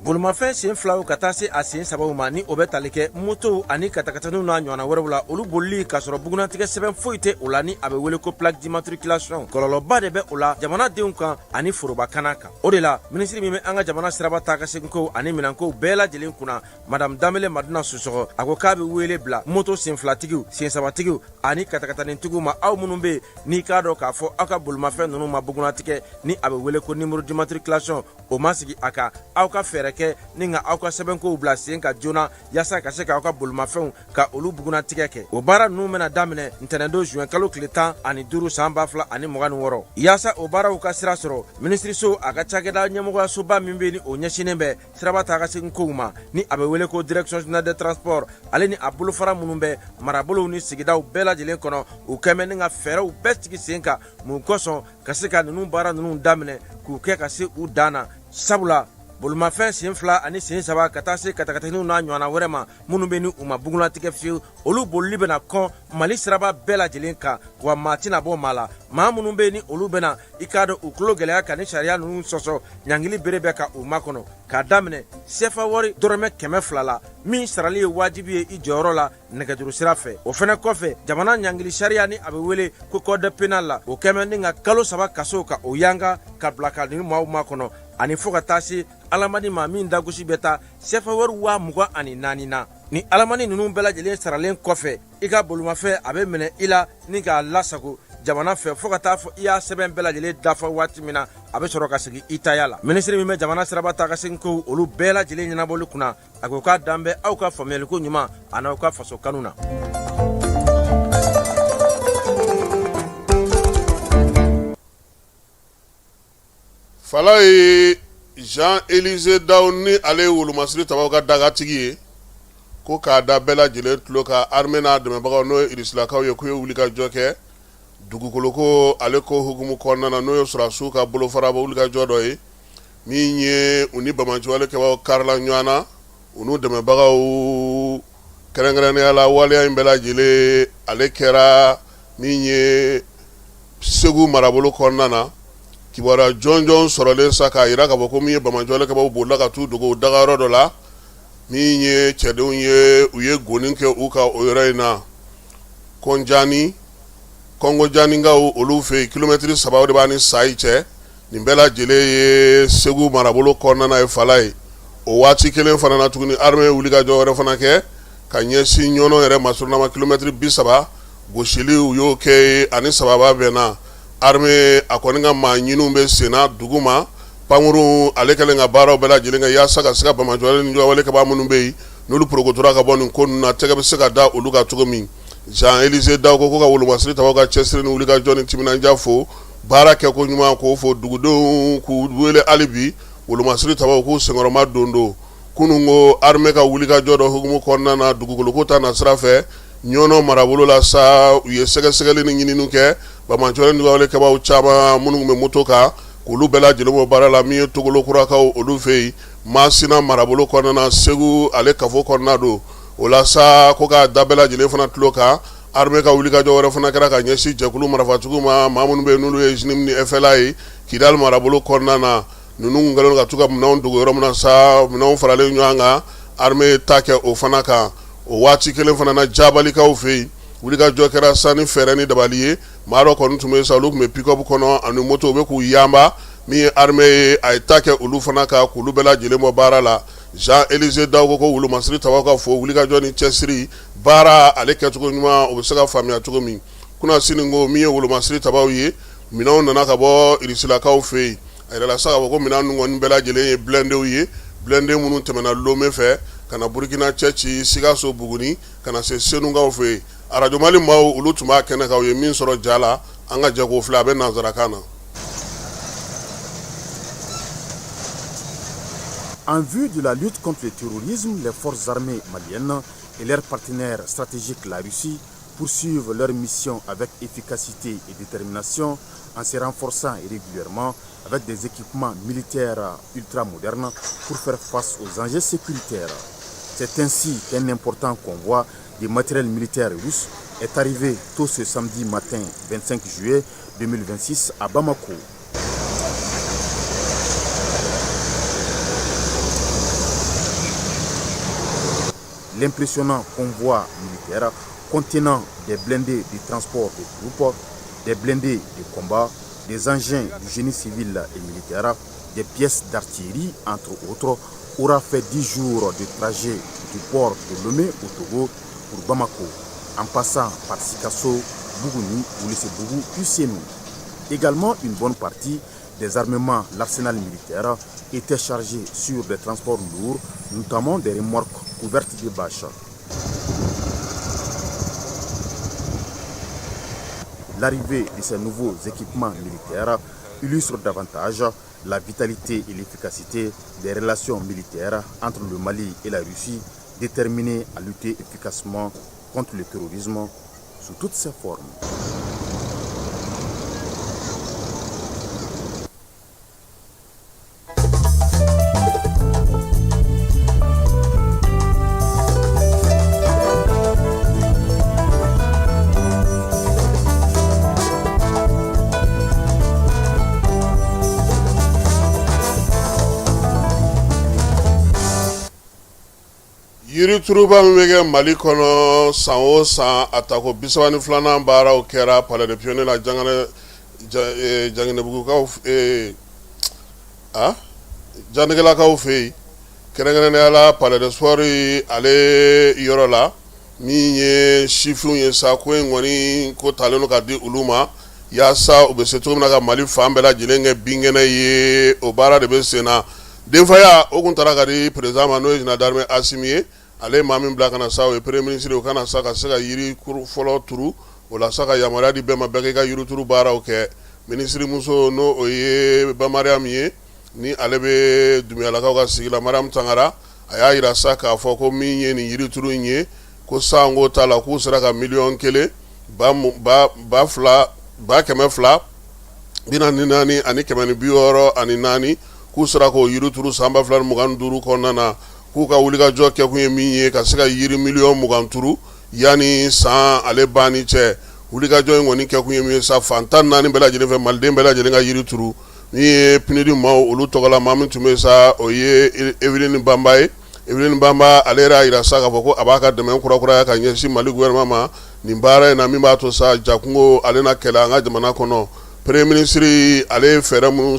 Bolimafɛn sen filaw ka taa se a sen sabaw ma, ni o bɛ tali kɛ motow ani katakataniw n'a ɲɔgɔnna wɛrɛw la, olu bolili k'a sɔrɔ bugunnatigɛ sɛbɛn foyi tɛ o la, ni a bɛ wele ko plaque d'immatriculation, kɔlɔlɔba de bɛ o la jamanadenw kan ani forobakana kan. O de la, minisiri min bɛ an ka jamana siraba taa ka seginkow ani minɛnkow bɛɛ lajɛlen kunna, Madame Danbele Madina Sisɔkɔ, a ko k'a bɛ wele bila moto senfilatigiw, sensabatigiw ani katakatanitigiw ma, aw minnu bɛ yen n'i k'a dɔn k'a fɔ aw ka bolimafɛn ninnu ma bugunnatigɛ, ni a bɛ wele ko numéro d'immatriculation, o ma sigi a kan, aw ka fɛɛrɛ kɛ ni ka aw ka sɛbɛnkow bila sen kan joona, yaasa ka se k'aw ka bolimafɛnw ka olu bugunnatigɛ kɛ. O baara ninnu bɛna daminɛ ntɛnɛndon juin kalo tile 15 san 2026. Yaasa o baaraw ka sira sɔrɔ, minisiriso a ka cakɛda ɲɛmɔgɔyasoba min bɛ ni o ɲɛsinnen bɛ siraba taa ka segin kow ma, ni a bɛ wele ko direction générale des transports, ale ni a bolofara minnu bɛ marabolow ni sigidaw bɛɛ lajɛlen kɔnɔ, u kɛmɛ ni ka fɛɛrɛw bɛɛ sigi sen kan mun kosɔn ka se ka ninnu baara ninnu daminɛ k'u kɛ ka se u dan na. Sabula bolimafɛn sen fila ani sen saba ka taa se katakataniw n'a ɲɔgɔnna wɛrɛ ma, minnu bɛ ni u ma bugunnatigɛ fiyewu, olu bolili bɛna kɔn Mali siraba bɛɛ lajɛlen kan, wa maa tɛna bɔ maa la. Maa minnu bɛ ni olu bɛna i k'a dɔn u tulo gɛlɛya ka ni sariya ninnu sɔsɔ, ɲangili bere bɛ ka u makɔnɔ k'a daminɛ sefa wari dɔrɔmɛ 200 la, min sarali ye wajibi ye i jɔyɔrɔ la nɛgɛjuru sira fɛ. O fɛnɛ kɔfɛ, jamana ɲangili sariya ni a bɛ wele ko code pénal la, o kɛmɛ ni ka kalo 3 kaso ka o yanga ka bila ka nin maaw makɔnɔ, ani fo ka taa se alamani ma min dagosi bɛ taa sefa wari 24,000 na. Ni alamani ninnu bɛɛ lajɛlen saralen kɔfɛ, i ka bolimafɛn a bɛ minɛ i la ni k'a lasago jamana fɛ fo ka taa fɔ i y'a sɛbɛn bɛɛ lajɛlen dafa waati min na, a bɛ sɔrɔ ka segin i taya la. Minisiri min bɛ jamana siraba taa ka segin kow olu bɛɛ lajɛlen ɲɛnabɔli kunna, a ko k'a dan bɛ aw ka faamuyaliko ɲuman an'aw ka faso kanu na. Falaye Jean Élisée Daw, ni ale ye wolomasiri tabaw ka dagatigi ye, ko k'a da bɛɛ lajɛlen tulo kan, armée n'a dɛmɛbagaw, n'o ye irisilakaw ye, k'u ye wulikajɔ kɛ dugukoloko ale ko hukumu kɔnɔna na, n'o ye sɔrɔdasiw ka bolofara bɔ wulikajɔ dɔ ye, min ye u ni banbaanciwale kɛbaaw karila ɲɔgɔn na, u n'u dɛmɛbagaw. Kɛrɛnkɛrɛnnenya la, waleya in bɛɛ lajɛlen ale kɛra min ye Segu marabolo kɔnɔna na. Kibaruya jɔnjɔn sɔrɔlen sa k'a jira k'a fɔ ko min ye banbaanciwale kɛbaaw bolila ka t'u dogo dagayɔrɔ dɔ la, min ye cɛdenw ye, u ye goni kɛ u kan o yɔrɔ in na, Kɔnjani, Kɔngɔjaninkaw olu fɛ yen, kilomɛtiri 3 de b'a ni Sayi cɛ. Nin bɛɛ lajɛlen ye Segu marabolo kɔnɔna ye. Falaye, o waati kelen fana na tuguni, armée ye wulikajɔ wɛrɛ fana kɛ ka ɲɛsin Ɲɔnɔ yɛrɛ masurunna ma, kilomɛtiri 30 gosili u y'o kɛ ani sababa bɛnna. Armée a kɔni ka maa ɲiniw bɛ senna dugu ma, pankurun ale kɛlen ka baaraw bɛɛ lajɛlen kɛ yaasa ka se ka banbaanciwale ni juguya kɛbaa minnu bɛ yen n'olu porokotora ka bɔ nin ko ninnu na, tɛgɛ bɛ se ka da olu kan cogo min. Jean Élisée Daw ko ka wolomasiri tabaw ka cɛsiri ni wulikajɔ ni timinandiya fo, baara kɛ ko ɲuman k'o fo, dugudenw k'u wele hali bi wolomasiri tabaw k'u senkɔrɔma don don. Kunun ko armée ka wulikajɔ dɔ hukumu kɔnɔna na dugukoloko ta nasira fɛ, Ɲɔnɔ marabolo la sa, u ye sɛgɛsɛgɛli ni ɲininiw kɛ banbaanciwale ni walekɛbaaw caman minnu tun bɛ moto kan, k'olu bɛɛ lajɛlen bɔ baara la. Min ye Togolokurakaw olu fɛ yen, Masina marabolo kɔnɔna na, Segu ale kafo kɔnɔna don. O la sa, ko k'a da bɛɛ lajɛlen fana tulo kan, armée ka wulikajɔ wɛrɛ fana kɛra ka ɲɛsin jɛkulu marifatigiw ma, maa minnu bɛ yen n'olu ye JNIM ni FLA ye Kidali marabolo kɔnɔna na. Ninnu tun kɛlen ka t'u ka minɛnw dogo yɔrɔ min na sa, minɛnw faralen ɲɔgɔn kan, armée ye ta kɛ o fana kan. O waati kelen fana na, Jabalikaw fɛ yen, wulikajɔ kɛra sa ni fɛɛrɛ ni dabali ye. Maa dɔ kɔni tun bɛ sa, olu tun bɛ pick-up kɔnɔ ani moto, u bɛ k'u yanba. Min ye armée ye, a ye ta kɛ olu fana kan k'olu bɛɛ lajɛlen bɔ baara la. Jean Élisée Dao ko wolomasiri tabaw ka fo wulikajɔ ni cɛsiri baara ale kɛcogo ɲuman, o bɛ se ka faamuya cogo min. Kunasini ko min ye wolomasiri tabaw ye, minɛnw nana ka bɔ Irisilakaw fɛ yen. A yirala sa k'a fɔ ko minɛn ninnu kɔni bɛɛ lajɛlen ye blindéw ye, blindé minnu tɛmɛna Lome fɛ ka na Burukina cɛci, Sikaso, Buguni, ka na se Senukaw fɛ yen. Arajo Mali maaw, olu tun b'a kɛnɛ kan, u ye min sɔrɔ ja la, an ka jɛ k'o filɛ, a bɛ nansarakan na. En vue de la lutte contre le terrorisme, les forces armées maliennes et leurs partenaires stratégiques, la Russie, poursuivent leur mission avec efficacité et détermination en se renforçant régulièrement avec des équipements militaires ultra modernes pour faire face aux enjeux sécuritaires. C'est ainsi qu'un important convoi de matériel militaire russe est arrivé tôt ce samedi matin 25 juillet 2026 à Bamako. L'impressionnant convoi militaire contenant des blindés de transport de troupes, des blindés de combat, des engins du génie civil et militaire, des pièces d'artillerie, entre autres, aura fait 10 jours de trajet du port de Lomé au Togo pour Bamako, en passant par Sikasso, Bougouni, Ouéléssébougou, puis Sénou. Également, une bonne partie des armements, l'arsenal militaire, était chargé sur des transports lourds, notamment des remorques couvertes de bâches. L'arrivée de ces nouveaux équipements militaires illustre davantage la vitalité et l'efficacité des relations militaires entre le Mali et la Russie, déterminés à lutter efficacement contre le terrorisme sous toutes ses formes. Yirituruba min bɛ kɛ Mali kɔnɔ san o san, a tako 32nan baaraw kɛra Palais des Pionniers la Janginɛbugukaw, Janɛgɛlakaw fɛ yen, kɛrɛnkɛrɛnnenya la Palais des Sports ale yɔrɔ la. Min ye sifinw ye sa, ko in kɔni ko talen don ka di olu ma yaasa u bɛ se cogo min na ka Mali fan bɛɛ lajɛlen kɛ binkɛnɛ ye, o baara de bɛ sen na. Denfaya o kun taara ka di président ma, n'o ye général d'armée Asimi ye. Ale ye maa min bila ka na sa, o ye premier ministre, o ka na sa ka se ka yiri fɔlɔ turu. O la sa, ka yamaruya di bɛɛ ma, bɛɛ k'i ka yirituru baaraw kɛ. Minisiri muso, n'o o ye ba Mariam ye, ni ale bɛ Dunbiyalakaw ka sigi la, Mariam Tangara, a y'a jira sa k'a fɔ ko min ye nin yirituru in ye, ko sanko t'a la, k'u sera ka miliyɔn 1 ba fila ba kɛmɛ fila bi naani naani ani kɛmɛ ni bi wɔɔrɔ ani naani, k'u sera k'o yirituru san 2025 kɔnɔna na. K'u ka wulikajɔ kɛkun ye min ye, ka se ka yiri miliyɔn 20 turu yanni san ale banni cɛ. Wulikajɔ in kɔni kɛkun ye min ye sa, fan 14 bɛɛ lajɛlen fɛ, maliden bɛɛ lajɛlen ka yiri turu. Min ye PNUD maaw olu tɔgɔ la, maa min tun bɛ sa, o ye Evelyne Banba ye. Evelyne Banba, ale yɛrɛ y'a jira sa k'a fɔ ko a b'a ka dɛmɛ kurakuraya ka ɲɛsin Mali gouvernement ma nin baara in na, min b'a to sa jakungo ale na kɛlɛ an ka jamana kɔnɔ. Premier ministre ale ye fɛɛrɛ minnu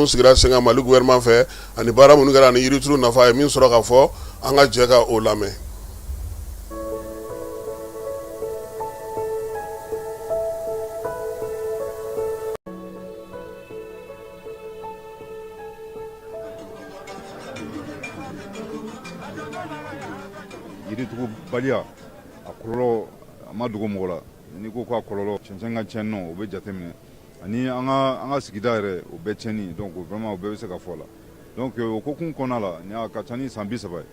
sigira sen kan Mali gouvernement fɛ ani baara minnu kɛra ani yirituru nafa ye min sɔrɔ ka fɔ, an ka jɛ ka o lamɛn. Yiriturubaliya, a kɔlɔlɔ a ma dogo mɔgɔ la. N'i ko k'a kɔlɔlɔ, cɛncɛn ka tiɲɛ nɔ, o bɛ jateminɛ, ani an ka sigida yɛrɛ, o bɛɛ tiɲɛni. Donc vraiment, o bɛɛ bɛ se ka fɔ a la. Donc o kokun kɔnɔna la, ni a ka ca ni san 30 ye.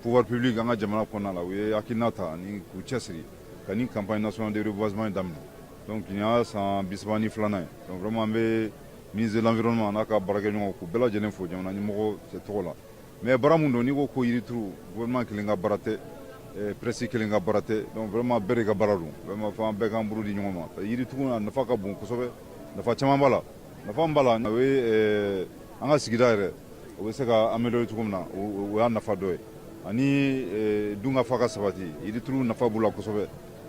Pouvoir public an ka jamana kɔnɔna la, u ye hakilina ta ani k'u cɛsiri ka nin campagne nationale de reboisement in daminɛ. Donc nin y'a san 32nan ye. Donc vraiment, an bɛ ministre de l'Environnement n'a ka baarakɛɲɔgɔnw, k'u bɛɛ lajɛlen fo jamana ɲɛmɔgɔ tɔgɔ la. Mais baara mun don, n'i ko ko yirituru, gouvernement kelen ka baara tɛ, presse kelen ka baara tɛ. Donc vraiment, bɛɛ de ka baara don. Vraiment, fo an bɛɛ k'an bolo di ɲɔgɔn ma. Yirituru a nafa ka bon kosɛbɛ, nafa caman b'a la. Nafa min b'a la, o ye an ka sigida yɛrɛ, o bɛ se ka améliorer cogo min na, o y'a nafa dɔ ye. Ani dunkafa ka sabati, yirituru nafa b'u la kosɛbɛ.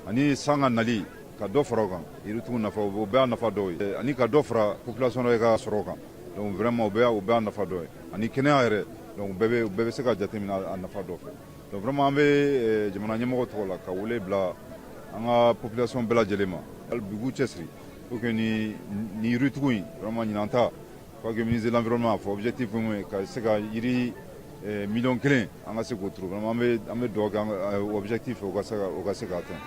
Ani san ka nali, ka dɔ fara o kan, yirituru nafa, o bɛɛ y'a nafa dɔw ye. Ani ka dɔ fara population yɛrɛ ka sɔrɔ kan. Donc vraiment, o bɛɛ y'a nafa dɔ ye. Ani kɛnɛya yɛrɛ. Donc bɛɛ bɛ se ka jateminɛ a nafa dɔ fɛ. Donc vraiment, an bɛ jamana ɲɛmɔgɔ tɔgɔ la ka wele bila an ka population bɛɛ lajɛlen ma, hali bi k'u cɛsiri pour que ni yiritugu in, vraiment ɲinan ta, quoi que ministre de l'Environnement a fɔ, objectif mun ye ka se ka yiri 1 million, an ka se k'o turu. Vraiment, an bɛ dugawu kɛ objectif o ka se ka atteindre.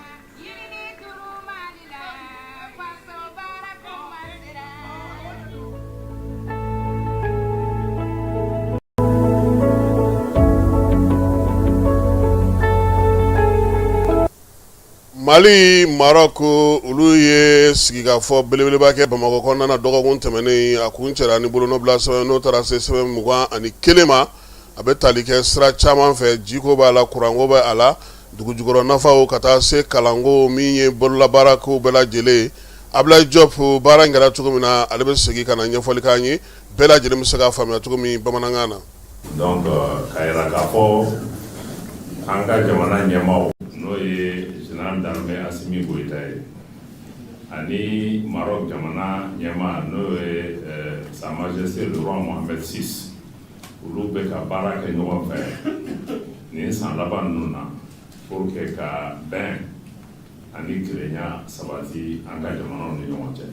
Mali, Maroc, olu ye sigikafɔ belebeleba kɛ Bamakɔ kɔnɔna na dɔgɔkun tɛmɛnen. A kun cɛra ni bolonɔbila sɛbɛn, n'o taara se sɛbɛn 21 ma. A bɛ tali kɛ sira caman fɛ: jiko b'a la, kuranko bɛ a la, dugujukɔrɔ nafaw, ka taa se kalanko, min ye bololabaarako bɛɛ lajɛlen. Ablaye Diop, baara in kɛra cogo min na, ale bɛ segin ka na ɲɛfɔli k'an ye, bɛɛ lajɛlen bɛ se k'a faamuya cogo min bamanankan na. Donc k'a yira k'a fɔ an ka jamana ɲɛmaaw, n'o ye général d'armée Assimi Goïta ye, ani Maroc jamana ɲɛmaa, n'o ye Sa Majesté le roi Mohamed VI, olu bɛ ka baara kɛ ɲɔgɔn fɛ nin san laban ninnu na pour que ka bɛn ani kelenya sabati an ka jamanaw ni ɲɔgɔn cɛ.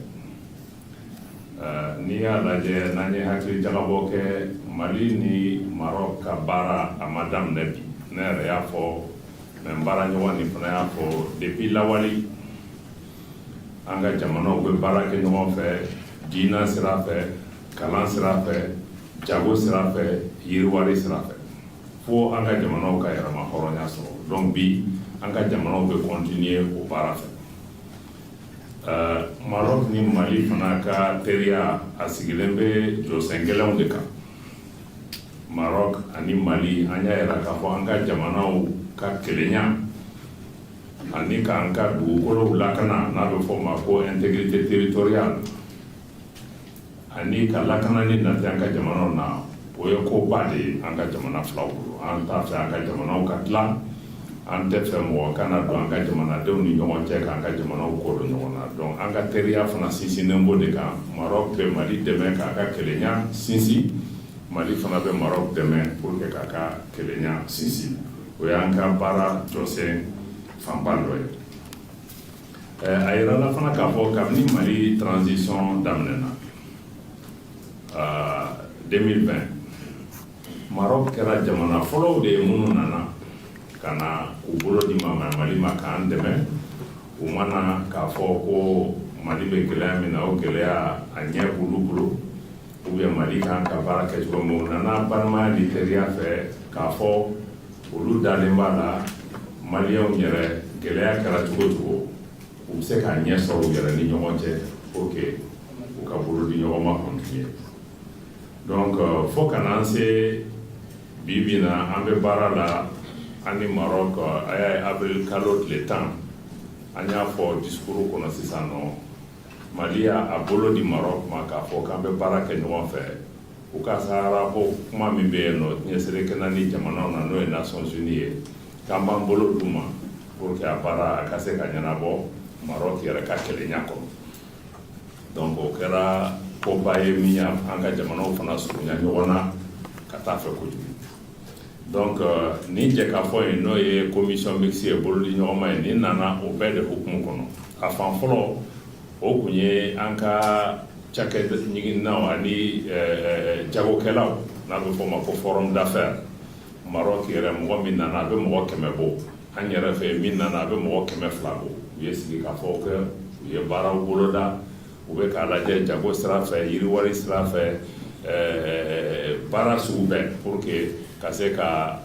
N'i y'a lajɛ, n'an ye hakili jagabɔ kɛ, Mali ni Maroc ka baara, a ma daminɛ bi. Ne yɛrɛ y'a fɔ, mais n baara ɲɔgɔn nin fana y'a fɔ, depuis lawali, an ka jamanaw bɛ baara kɛ ɲɔgɔn fɛ, diinɛ sira fɛ, kalan sira fɛ, jago sira fɛ, yiriwari sira fɛ, fo an ka jamanaw ka yɛrɛma hɔrɔnya sɔrɔ. Donc bi, an ka jamanaw bɛ continuer o baara fɛ. Maroc ni Mali fana ka teriya, a sigilen bɛ jɔsen gɛlɛnw de kan. Maroc ani Mali, an y'a yira k'a fɔ an ka jamanaw ka kelenya ani k'an ka dugukolow lakana, n'a bɛ fɔ o ma ko intégrité territoriale, ani ka lakanani nati an ka jamanaw na, o ye koba de ye an ka jamana filaw bolo. An t'a fɛ an ka jamanaw ka dilan, an tɛ fɛ mɔgɔ kana don an ka jamanadenw ni ɲɔgɔn cɛ k'an ka jamanaw ko don ɲɔgɔn na. Donc an ka teriya fana sinsinnen b'o de kan. Maroc bɛ Mali dɛmɛ k'a ka kelenya sinsin, Mali fana bɛ Maroc dɛmɛ pour que k'a ka kelenya sinsin. O y'an ka baara jɔsen fanba dɔ ye. A yirala fana k'a fɔ kabini Mali transition daminɛna 2020, Maroc kɛra jamana fɔlɔw de ye minnu nana ka na k'u bolo di ma Mali ma k'an dɛmɛ. U ma na k'a fɔ ko Mali bɛ gɛlɛya min na, o gɛlɛya a ɲɛ b'olu bolo, ou bien Mali kan ka baara kɛ cogo min. U nana balimaya ni teriya fɛ, k'a fɔ olu dalen b'a la, Maliyɛnw yɛrɛ, gɛlɛya kɛra cogo o cogo, u bɛ se k'a ɲɛ sɔrɔ u yɛrɛ ni ɲɔgɔn cɛ pour que u ka bolo di ɲɔgɔn ma continuer. Donc fo ka n'an se bi bi na, an bɛ baara la an ni Maroc. A y'a ye, avril kalo tile 10, an y'a fɔ discours kɔnɔ sisan nɔ, Mali y'a bolo di Maroc ma k'a fɔ k'an bɛ baara kɛ ɲɔgɔn fɛ u ka Sahara ko kuma min bɛ yen nɔ, diɲɛ seleke naani jamanaw na, n'o ye Nations Unies ye, k'an b'an bolo d'u ma pour que a baara a ka se ka ɲɛnabɔ Maroc yɛrɛ ka kelenya kɔnɔ. Donc o kɛra koba ye min y'an ka jamanaw fana surunya ɲɔgɔn na ka taa fɛ kojugu. Donc nin jɛkafɔ in, n'o ye commission mixte ye, bolodi ɲɔgɔnma ye, nin nana o bɛɛ de hukumu kɔnɔ. A fan fɔlɔ, o kun ye an ka cakɛ ɲiginnaw ani jagokɛlaw, n'a bɛ fɔ o ma ko forum d'affaires. Maroc yɛrɛ, mɔgɔ min nana, a bɛ mɔgɔ 100 bɔ. An yɛrɛ fɛ, min nana, a bɛ mɔgɔ 200 bɔ. U ye sigi ka fɔ kɛ, u ye baaraw boloda, u bɛ k'a lajɛ jago sira fɛ, yiriwari sira fɛ, baara sugu bɛɛ, pour que ka se ka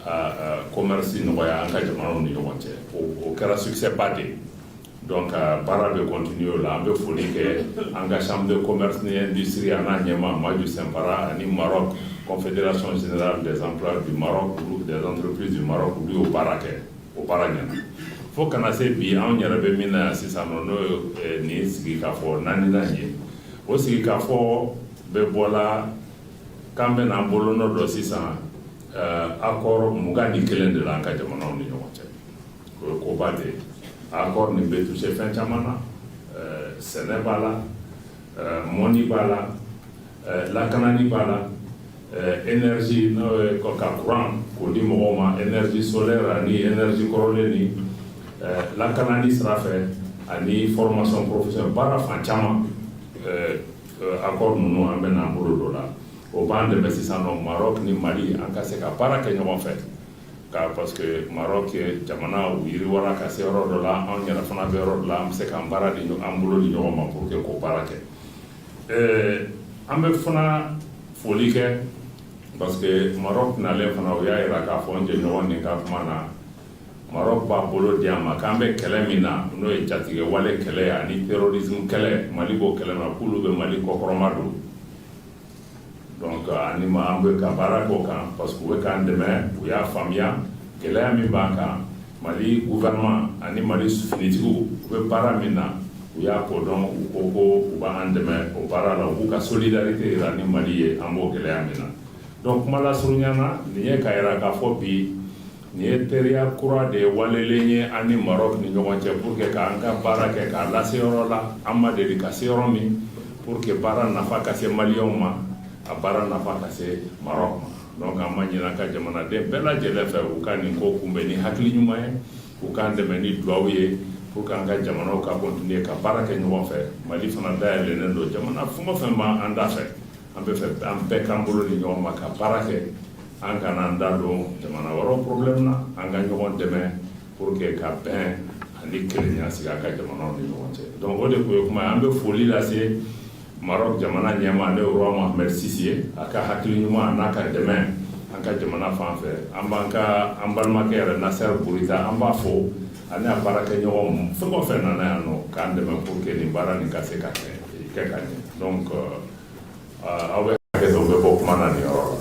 commerce nɔgɔya an ka jamanaw ni ɲɔgɔn cɛ. O kɛra succès ba de ye. Donc baara bɛ continuer o la. An bɛ foli kɛ an ka chambre de commerce ni industrie a n'a ɲɛmaa Maju Sɛnpara ani Maroc, Confédération générale des employeurs du Maroc, des entreprises du Maroc. Olu y'o baara kɛ, o baara ɲɛna fo kana se bi. Anw yɛrɛ bɛ min na yan sisan nɔ, n'o ye nin sigikafɔ naaninan ye, o sigikafɔ bɛ bɔla k'an bɛna an bolonɔ dɔ sisan accord 21 de la an ka jamanaw ni ɲɔgɔn cɛ. O ye koba de ye. Accord nin bɛ toucher fɛn caman na: sɛnɛ b'a la, mɔni b'a la, lakanani b'a la, énergie, n'o ye ka courant k'o di mɔgɔw ma, énergie solaire ani énergie kɔrɔlen, ni lakanani sira fɛ, ani formation professionnelle, baara fan caman. Accord ninnu, an bɛna an bolo don la. O b'an dɛmɛ sisan nɔ, Maroc ni Mali, an ka se ka baara kɛ ɲɔgɔn fɛ ka, parce que Maroc jamana, u yiriwara ka se yɔrɔ dɔ la, anw yɛrɛ fana bɛ yɔrɔ dɔ la, an bɛ se k'an baara di an bolo di ɲɔgɔn ma pour que k'o baara kɛ. An bɛ fana foli kɛ parce que Maroc nalen fana, u y'a jira k'a fɔ n jɛɲɔgɔn nin ka kuma na, Maroc b'a bolo di an ma k'an bɛ kɛlɛ min na, n'o ye jatigɛwale kɛlɛ ani terrorisme kɛlɛ, Mali b'o kɛlɛ na, k'olu bɛ Mali kɔkɔrɔma don. Donc ani ma an bɛ ka baara k'o kan parce que u bɛ k'an dɛmɛ. U y'a faamuya gɛlɛya min b'an kan, Mali gouvernement ani Mali finitigiw, u bɛ baara min na, u y'a kodɔn. U ko ko u b'an dɛmɛ o baara la, u b'u ka solidarité yira ni Mali ye, an b'o gɛlɛya min na. Donc kuma lasurunya na, nin ye k'a yira k'a fɔ bi, nin ye teriya kura de ye walelen ye an ni Maroc ni ɲɔgɔn cɛ pour que k'an ka baara kɛ k'a lase yɔrɔ la an ma deli ka se yɔrɔ min, pour que baara nafa ka se maliyɛnw ma, a baara nafa ka se Maroc ma. Donc an ma ɲini an ka jamanaden bɛɛ lajɛlen fɛ, u ka nin ko kunbɛn ni hakili ɲuman ye, u k'an dɛmɛ ni duwawu ye pour que an ka jamanaw ka continuer ka baara kɛ ɲɔgɔn fɛ. Mali fana dayɛlɛnnen don jamana fɛn o fɛn b'an da fɛ. An bɛ fɛ an bɛɛ k'an bolo di ɲɔgɔn ma ka baara kɛ. An kana an da don jamana wɛrɛw problème na, an ka ɲɔgɔn dɛmɛ pour que ka bɛn ani kelenya sigi an ka jamanaw ni ɲɔgɔn cɛ. Donc o de tun ye kuma ye. An bɛ foli lase Maroc jamana ɲɛmaa, n'o ye roi Mohamed VI ye, a ka hakili ɲuman n'a ka dɛmɛ an ka jamana fan fɛ. An b'an ka an balimakɛ yɛrɛ Nasser Bourita, an b'a fo, ani a baarakɛɲɔgɔn fɛn o fɛn nana yan nɔ k'an dɛmɛ pour que nin baara nin ka se ka kɛ ka ɲɛ. Donc aw bɛ hakɛ to, bɛ bɔ kuma na nin yɔrɔ la.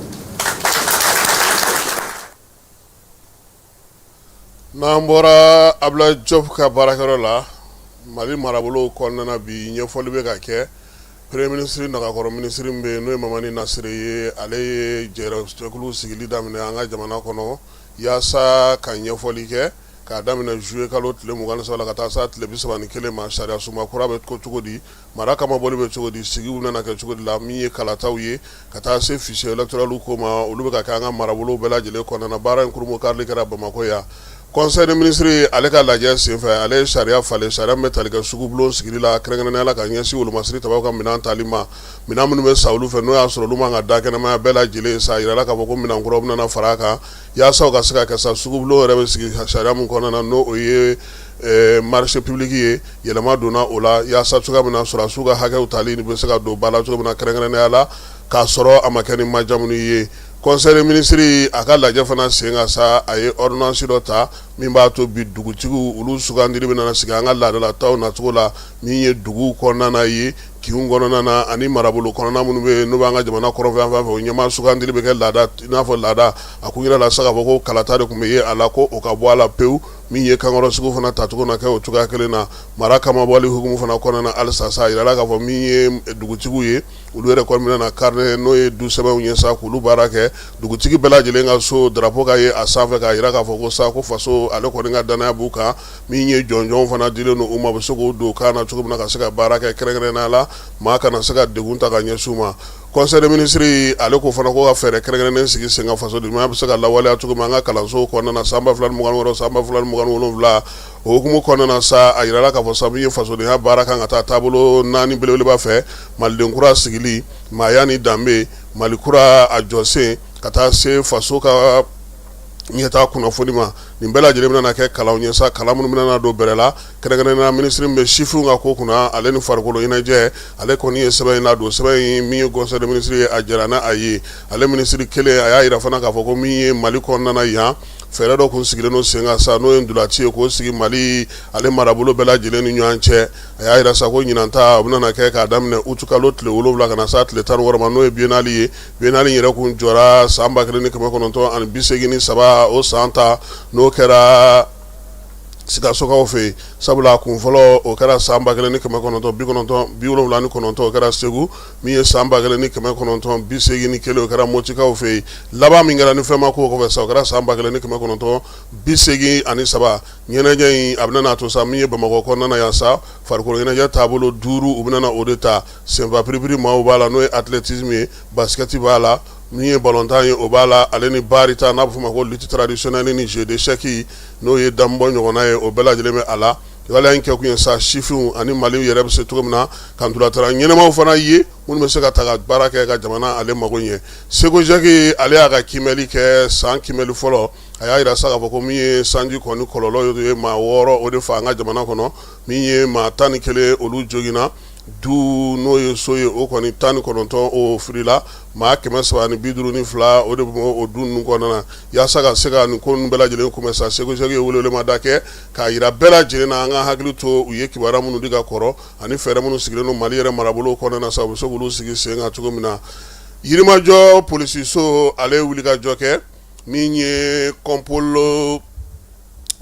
N'an bɔra Abdoulaye Diop ka baarakɛyɔrɔ la, Mali marabolo kɔnɔna, bi ɲɛfɔli bɛ ka kɛ. Premier ministre nagakɔrɔ minisiri min bɛ yen, n'o ye Mamani Nasire ye, ale ye jɛkulu sigili daminɛ an ka jamana kɔnɔ yaasa ka ɲɛfɔli kɛ k'a daminɛ juillet kalo tile 23 la ka taa se tile 31 ma. Sariya sunba kura bɛ ko cogo di? Mara kamabɔli bɛ cogo di? Sigiw nana kɛ cogo di la? Min ye kalataw ye ka taa se fichier électoral ko ma, olu bɛ ka kɛ an ka marabolo bɛɛ lajɛlen kɔnɔna. Baara in kurunbonkarili kɛra Bamakɔ yan. Conseil des ministres ale ka lajɛ senfɛ, ale ye sariya falen, sariya min bɛ tali kɛ sugubulon sigili la, kɛrɛnkɛrɛnnenya la ka ɲɛsin wolomasiri tabaw ka minɛn tali ma, minɛn minnu bɛ san olu fɛ, n'o y'a sɔrɔ olu man ka da kɛnɛmaya bɛɛ lajɛlen sa. A yirala k'a fɔ ko minɛn kuraw bɛna fara a kan yaasa u ka se ka kɛ sa. Sugubulon yɛrɛ bɛ sigi sariya min kɔnɔna na, n'o o ye marché public ye, yɛlɛma donna o la yaasa cogoya min na sɔrɔdasiw ka hakɛw tali bɛ se ka don ba la cogo min na, kɛrɛnkɛrɛnnenya la k'a sɔrɔ a ma kɛ ni majamuni ye. Conseil des ministres a ka lajɛ fana sen kan sa, a ye ordonnance dɔ ta min b'a to bi dugutigiw olu sugandili bɛna sigi an ka laadalataw nacogo la, min ye duguw kɔnɔna ye, kinw kɔnɔna na ani marabolo kɔnɔna minnu bɛ yen, n'o b'an ka jamana kɔrɔnfɛ yanfan fɛ. O ɲɛmaa sugandili bɛ kɛ laada, i n'a fɔ laada. A kun yirala sa k'a fɔ ko kalata de tun bɛ ye a la, ko o ka bɔ a la pewu. Min ye kankɔrɔsigi fana tacogo na kɛ o cogoya kelen na. Mara kamabɔli hukumu fana kɔnɔna na halisa sa, a yirala k'a fɔ min ye dugutigiw ye, olu yɛrɛ kɔni bɛna carnet, n'o ye du sɛbɛnw ye sa, k'olu baara kɛ. Dugutigi bɛɛ lajɛlen ka so drapeau ka ye a sanfɛ k'a jira k'a fɔ ko sa ko faso ale kɔni ka danaya b'u kan. Min ye jɔnjɔn fana dilen don u ma, u bɛ se k'o don kan na cogo min na ka se ka baara kɛ, kɛrɛnkɛrɛnnenya la maa kana se ka degun ta ka ɲɛsin u ma. Conseil des ministres ale ko fana ko ka fɛɛrɛ kɛrɛnkɛrɛnnen sigi sen kan, fasodenɲumanya bɛ se ka lawaleya cogo min an ka kalansow kɔnɔna na san 2026, san 2027. O hukumu kɔnɔna na sa, a yirala k'a fɔ sa, min ye fasodenya baara kan ka taa taabolo naani belebeleba fɛ: maliden kura sigili, maaya ni danbe, Mali kura a jɔsen, ka taa se faso ka Ɲɛtaa kunnafoni ma nin bɛɛ lajɛlen bɛna kɛ kalanw ye sa, kalan minnu bɛna don bɛrɛ la, kɛrɛnkɛrɛnnenya minisiri min bɛ sifinw ka ko kunna ale ni farikolo ɲɛnajɛ, ale kɔni ye sɛbɛn in ladon. Sɛbɛn in min ye conseil des ministres ye, a jɛra n'a ye. Ale minisiri kelen a y'a jira fana k'a fɔ ko min ye Mali kɔnɔna yan, fɛɛrɛ dɔ kun sigilen don sen kan sa, n'o ye ntolaci ye k'o sigi Mali ale marabolo bɛɛ lajɛlen ni ɲɔgɔn cɛ. A y'a jira sa ko ɲinan ta o bɛna kɛ k'a daminɛ utikalo tile 7 ka na se tile 16 ma, n'o ye biennale ye. Biennale in yɛrɛ kun jɔra san 1983, o san ta n'o kɛra Sikasokaw fɛ yen, sabula a kun fɔlɔ o kɛra san 1979, o kɛra Segu. Min ye san 1981, o kɛra Motikaw fɛ yen. Laban min kɛra ni fɛn ma k'o kɔfɛ sa, o kɛra san 1983. Ɲɛnajɛ in a bɛna to sa min ye Bamakɔ kɔnɔna yan sa, farikolo ɲɛnajɛ taabolo 5 u bɛna o de ta. Senfa piripiri maaw b'a la, n'o ye athlétisme ye, basket b'a la, min ye balontan ye o b'a la, ale ni barita n'a bɛ f'o ma ko lutte traditionnelle ni jeu d'échec, n'o ye danbɔ ɲɔgɔnna ye, o bɛɛ lajɛlen bɛ a la. Waleya in kɛkun ye sa sifinw ani Mali yɛrɛ bɛ se cogo min na ka ntolatan ɲɛnamaw fana ye minnu bɛ se ka ta ka baara kɛ ka jamana ale mago ɲɛ. SECOGEC ale y'a ka kiimɛli kɛ san kiimɛli fɔlɔ. A y'a jira sa k'a fɔ ko min ye sanji kɔni kɔlɔlɔ ye, maa 6 o de fa an ka jamana kɔnɔ, min ye maa 11 olu joginna, du n'o ye so ye o kɔni 19 o firila, maa 352 o de bɛ o du ninnu kɔnɔna na. Yaasa ka se ka nin ko ninnu bɛɛ lajɛlen kunbɛn sa, SECOGEC ye welewelemada kɛ k'a jira bɛɛ lajɛlen na an ka hakili to u ye kibaruya minnu di ka kɔrɔ ani fɛɛrɛ minnu sigilen don Mali yɛrɛ marabolo kɔnɔna na sa, u bɛ se k'olu sigi sen kan cogo min na. Yirimajɔ polisiso ale ye wulikajɔ kɛ, min ye kɔnpolo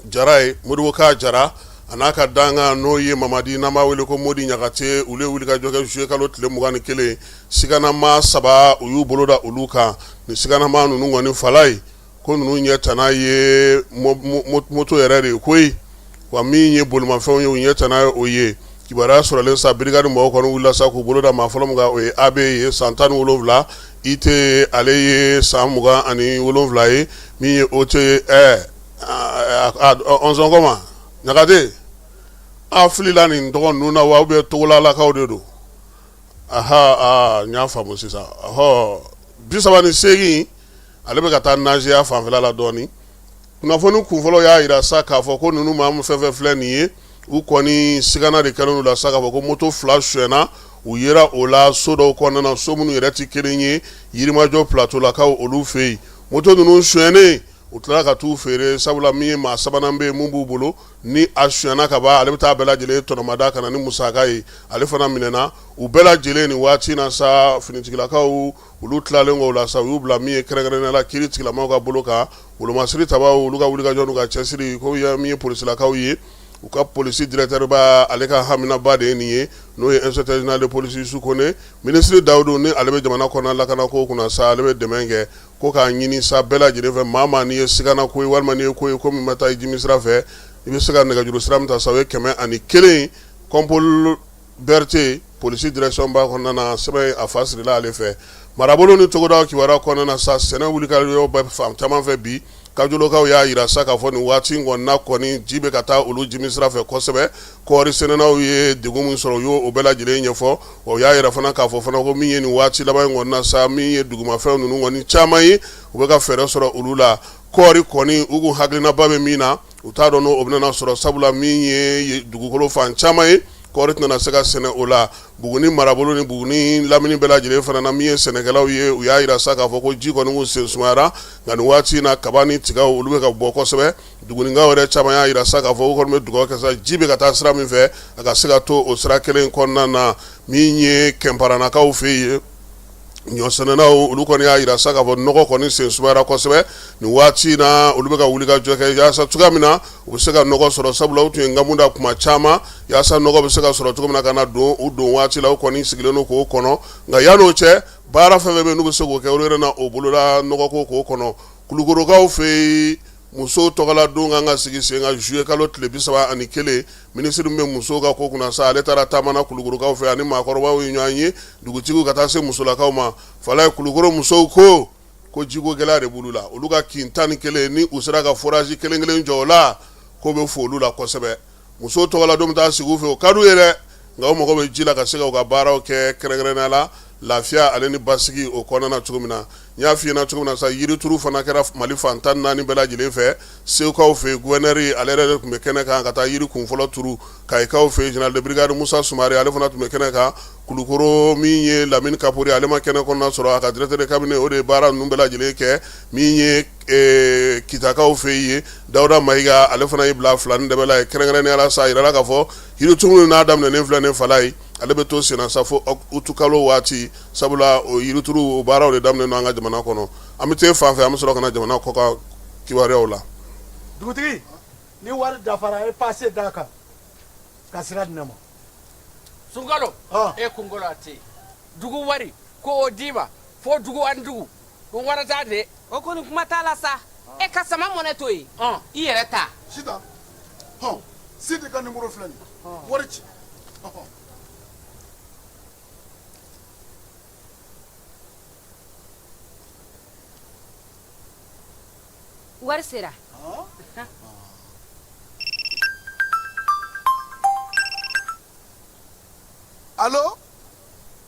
Jara ye, Modibo Ka Jara a n'a ka dankan n'o ye Mamadi, n'an b'a wele ko Modi Ɲagate, olu ye wulikajɔ kɛ juillet kalo tile 21. Siganamaa 3 u y'u bolo da olu kan. Nin siganamaa ninnu kɔni fala ye ko ninnu ɲɛ tana ye moto yɛrɛ de ye koyi, wa min ye bolimafɛnw ye u ɲɛ tana ye o ye. Kibaruya sɔrɔlen sa, brigade mɔgɔw kɔni wulila sa k'u bolo da maa fɔlɔ min kan, o ye AB ye, san 17, IT ale ye san 27 ye, min ye OT ye ɔnzɔn Ɲagate a filila nin tɔgɔ ninnu na wa ou bien Togolalakaw de don. Aha, n y'a faamu sisan. Ɔhɔ, 38, ale bɛ ka taa Nazeya fanfɛla la dɔɔnin. Kunnafoni kunfɔlɔ y'a jira sa k'a fɔ ko ninnu maa fɛn fɛn filɛ nin ye, u kɔni sigana de kɛlen la sa k'a fɔ ko moto 2 sonyɛna, u yera o la so dɔw kɔnɔna na, so minnu yɛrɛ tɛ kelen ye, Yirimajɔ Plateaulakaw olu fɛ yen. Moto ninnu sonyɛnen, u tilala ka t'u feere, sabula min ye maa sabanan bɛ yen min b'u bolo, ni a sonyɛna ka ban, ale bɛ taa bɛɛ lajɛlen tɔnɔmada ka na ni musaka ye, ale fana minɛna. U bɛɛ lajɛlen nin waati na sa, finitigilakaw olu tilalen kɔ o la sa, u y'u bila min ye kɛrɛnkɛrɛnnenya la kiiri tigilamaw ka bolo kan. Wolomasiri tabaw olu ka wulikajɔ n'u ka cɛsiri ko min ye polisilakaw ye, u ka polisi directeur ba ale ka haminaba de ye nin ye, n'o ye inspecteur général de police Yusu Kone. Minisiri Dawudu ni ale bɛ jamana kɔnɔna lakanako kunna sa, ale bɛ dɛmɛ kɛ ko k'a ɲini sa bɛɛ lajɛlen fɛ, maa maa n'i ye sigana ko ye walima n'i ye ko ye ko min ma taa i jimi sira fɛ, i bɛ se ka nɛgɛjuru sira min ta sa, o ye 101. Kɔnpol Berete polisi direction ba kɔnɔna na, sɛbɛn a fa sirila ale fɛ. Marabolo ni togodaw kibaruya kɔnɔna na sa, sɛnɛ wulikajɔ bɛ fan caman fɛ bi. Kajolokaw y'a jira sa k'a fɔ nin waati in kɔni na kɔni ji bɛ ka taa olu jimi sira fɛ kosɛbɛ. Kɔɔri sɛnɛnaw ye degun min sɔrɔ, u y'o bɛɛ lajɛlen ɲɛfɔ. O y'a jira fana k'a fɔ fana ko min ye nin waati laban in kɔni na sa, min ye dugumafɛn ninnu kɔni caman ye, u bɛ ka fɛɛrɛ sɔrɔ olu la. Kɔɔri kɔni u kun hakilinaba bɛ min na, u t'a dɔn n'o bɛna sɔrɔ, sabula min ye dugukolo fan caman ye, kɔɔri tɛna se ka sɛnɛ o la. Buguni marabolo ni Buguni lamini bɛɛ lajɛlen fana na, min ye sɛnɛkɛlaw ye, u y'a jira sa k'a fɔ ko ji kɔni kun sen sumayara, nka nin waati in na kaba ni tigaw olu bɛ ka bɔ kosɛbɛ. Bugunikaw yɛrɛ caman y'a jira sa k'a fɔ u kɔni bɛ dugawu kɛ sa, ji bɛ ka taa sira min fɛ, a ka se ka to o sira kelen kɔnɔna na. Min ye Kɛnparanakaw fɛ yen, ɲɔsɛnɛnaw olu kɔni y'a jira sa k'a fɔ nɔgɔ kɔni sen sumayara kosɛbɛ nin waati in na. Olu bɛ ka wuli ka jɔ kɛ yaasa cogoya min na u bɛ se ka nɔgɔ sɔrɔ, sabula u tun ye nkamu da kuma caman yaasa nɔgɔ bɛ se ka sɔrɔ cogo min na ka na don u don waati la. U kɔni sigilen don k'o kɔnɔ, nka yann'o cɛ baara fɛn fɛn bɛ yen n'u bɛ se k'o kɛ, olu yɛrɛ na o boloda nɔgɔko k'o kɔnɔ. Kulukorokaw fɛ yen, musow tɔgɔla don kan ka sigi sen kan juillet kalo tile 31. Minisiri min bɛ musow ka ko kunna sa, ale taara taama na Kulukorokaw fɛ, ani maakɔrɔbaw ye ɲɔgɔn ye, dugutigiw ka taa se musolakaw ma. Falaye Kulukoro musow ko ko jiko gɛlɛya de b'olu la. Olu ka kin 11, ni u sera ka forage kelen kelen jɔ o la, k'o bɛ fo olu la kosɛbɛ. Musow tɔgɔla don bɛ taa sigi u fɛ, o ka d'u ye dɛ, nka u mago bɛ ji la ka se ka u ka baaraw kɛ, kɛrɛnkɛrɛnnenya la lafiya ale ni basigi o kɔnɔna na cogo min na. N y'a f'i ɲɛna cogo min na sa, yirituru fana kɛra Mali fan 14 bɛɛ lajɛlen fɛ. Segukaw fɛ yen, gouverneur ale yɛrɛ de tun bɛ kɛnɛ kan ka taa yiri kun fɔlɔ turu. Kayikaw fɛ yen, général de brigade Musa Sumare ale fana tun bɛ kɛnɛ kan. Kulukoro min ye Lamini Kapori, ale ma kɛnɛ kɔnɔna sɔrɔ, a ka directeur de cabinet o de ye baara ninnu bɛɛ lajɛlen kɛ. Min ye Kitakaw fɛ yen, Dawuda Mayiga ale fana y'i bila fila ni dɛmɛ la ye. Kɛrɛnkɛrɛnnenya la sa, a yirala k'a fɔ yirituru n'a daminɛnen filɛ nin fala ye, ale bɛ to senna sa fo utukalo waati, sabula o yirituru o baaraw de daminɛ an ka jamana kɔnɔ. An bɛ taa fan fɛ, an bɛ sɔrɔ ka na jamana kɔkan kibaruyaw la. Dugutigi, ni wari dafara, e pase d'a kan ka sira di ne ma. Sunkalo, e kunkolo a tɛ dugu wari ko o d'i ma fo dugu ani dugu ko wari t'a de. O kɔni kuma t'a la sa, e ka sama mɔnɛ to yen, i yɛrɛ ta. Sitan, hɔn, Sidi ka nimoro filɛ nin ye, wari ci. Wari sera. Alo,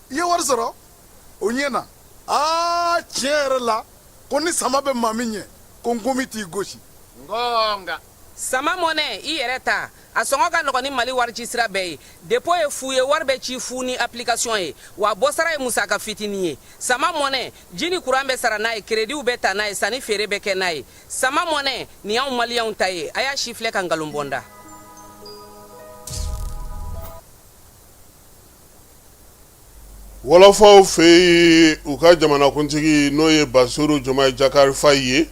i ye wari sɔrɔ? O ɲɛna. Aa, tiɲɛ yɛrɛ la, ko ni sama bɛ maa min ɲɛ, ko nkomi t'i gosi. Nka sama mɔnɛ, i yɛrɛ ta, a sɔngɔ ka nɔgɔn ni Mali warici sira bɛɛ ye. Dépôt ye fu ye, wari bɛ ci fu ni application ye, wa bɔsara ye musaka fitinin ye. Sama mɔnɛ, ji ni kuran bɛ sara n'a ye, kerediw bɛ ta n'a ye, sanni feere bɛ kɛ n'a ye. Sama mɔnɛ, nin y'anw maliyɛnw ta ye. A y'a sifilɛ ka nkalon bɔ n da. Wɔlɔfɔw fɛ yen, u ka jamanakuntigi n'o ye Basiru Jomayi Jakari Fayi ye,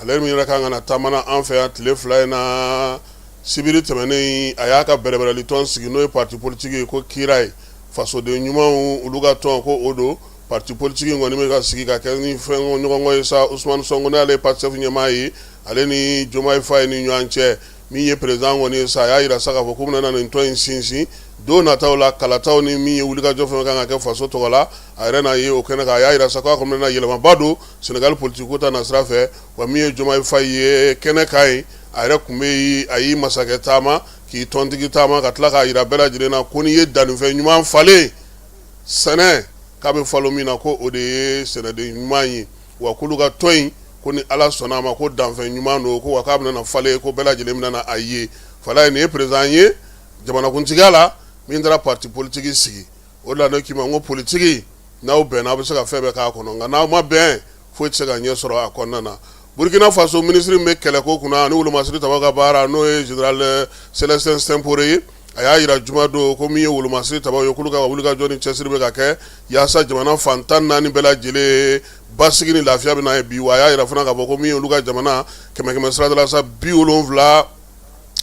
ale min yɛrɛ kan ka na taama na an fɛ yan tile 2 in na, sibiri tɛmɛnen a y'a ka bɛrɛbɛrɛli tɔn sigi, n'o ye parti politique ye ko Kirayi, fasoden ɲumanw olu ka tɔn ko o don. Parti politique in kɔni bɛ ka sigi ka kɛ ni fɛn ɲɔgɔnkɔ ye sa. Usumani Sɔnko, n'ale ye Pastef ɲɛmaa ye, ale ni Jomayi Fayi ni ɲɔgɔn cɛ. Min ye président kɔni ye sa, a y'a jira sa k'a fɔ k'u bɛna na nin tɔn in sinsin don nataw la, kalataw ni min ye wulikajɔ fɛn kan ka kɛ faso tɔgɔ la, a yɛrɛ n'a ye o kɛnɛ kan. A y'a jira sa k'a kɔni bɛna yɛlɛmaba don Senegali politique ko ta nasira fɛ. Wa min ye Jomayi Fayi ye kɛnɛ kan yen, a yɛrɛ tun bɛ yen, a y'i masakɛ taama k'i tɔntigi taama, ka tila k'a jira bɛɛ lajɛlen na ko n'i ye dannifɛn ɲuman falen sɛnɛ k'a bɛ falen min na, ko o de ye sɛnɛden ɲuman ye. Wa k'olu ka tɔn in, ko ni Ala sɔnna a ma, ko danfɛn ɲuman don, ko wa k'a bɛna falen, ko bɛɛ lajɛlen bɛna na a ye. Falaye, nin ye président ye jamanakuntigiya la min taara parti politique sigi. O de la ne k'i ma n ko politique, n'aw bɛnna aw bɛ se ka fɛn bɛɛ k'a kɔnɔ, nka n'aw ma bɛn, foyi tɛ se ka ɲɛ sɔrɔ a kɔnɔna na. Burkina Faso minisiri min bɛ kɛlɛko kunna ani wolomasiri tabaw ka baara, n'o ye général Célestin Simporé ye, a y'a jira jumadon ko min ye wolomasiri tabaw ye, k'olu ka wulikajɔ ni cɛsiri bɛ ka kɛ yaasa jamana fan 14 bɛɛ lajɛlen basigi ni lafiya bɛ na ye bi. Wa a y'a jira fana k'a fɔ ko min ye olu ka jamana kɛmɛ kɛmɛ sirada la sa,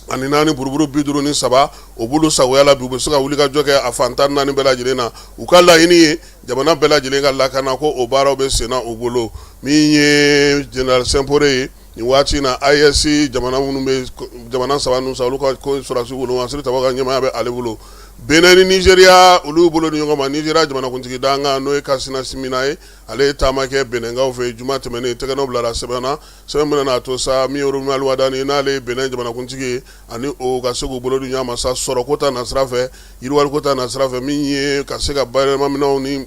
74 buruburu 53, o b'olu sagoya la bi, u bɛ se ka wulikajɔ kɛ a fan 14 bɛɛ lajɛlen na. U ka laɲini ye jamana bɛɛ lajɛlen ka lakana, ko o baaraw bɛ senna u bolo. Min ye général Simporé ye nin waati in na, AES jamana minnu bɛ jamana saba ninnu sa, olu ka ko sɔrɔdasi wolomasiri tabaw ka ɲɛmaaya bɛ ale bolo. Benin ni Nizeriya, olu y'u bolo di ɲɔgɔn ma. Nizeriya jamanakuntigi dankan, n'o ye Kasina Simina ye, ale ye taama kɛ Benɛnkaw fɛ juma tɛmɛnen, tɛgɛnɔ bilara sɛbɛn na, sɛbɛn min bɛna to sa min ye Romuald Wadani, n'ale ye Benin jamanakuntigi ye, ani o ka se k'u bolo di ɲɔgɔn ma sa sɔrɔko ta nasira fɛ, yiriwaliko ta nasira fɛ, min ye ka se ka bayɛlɛmaminɛnw ni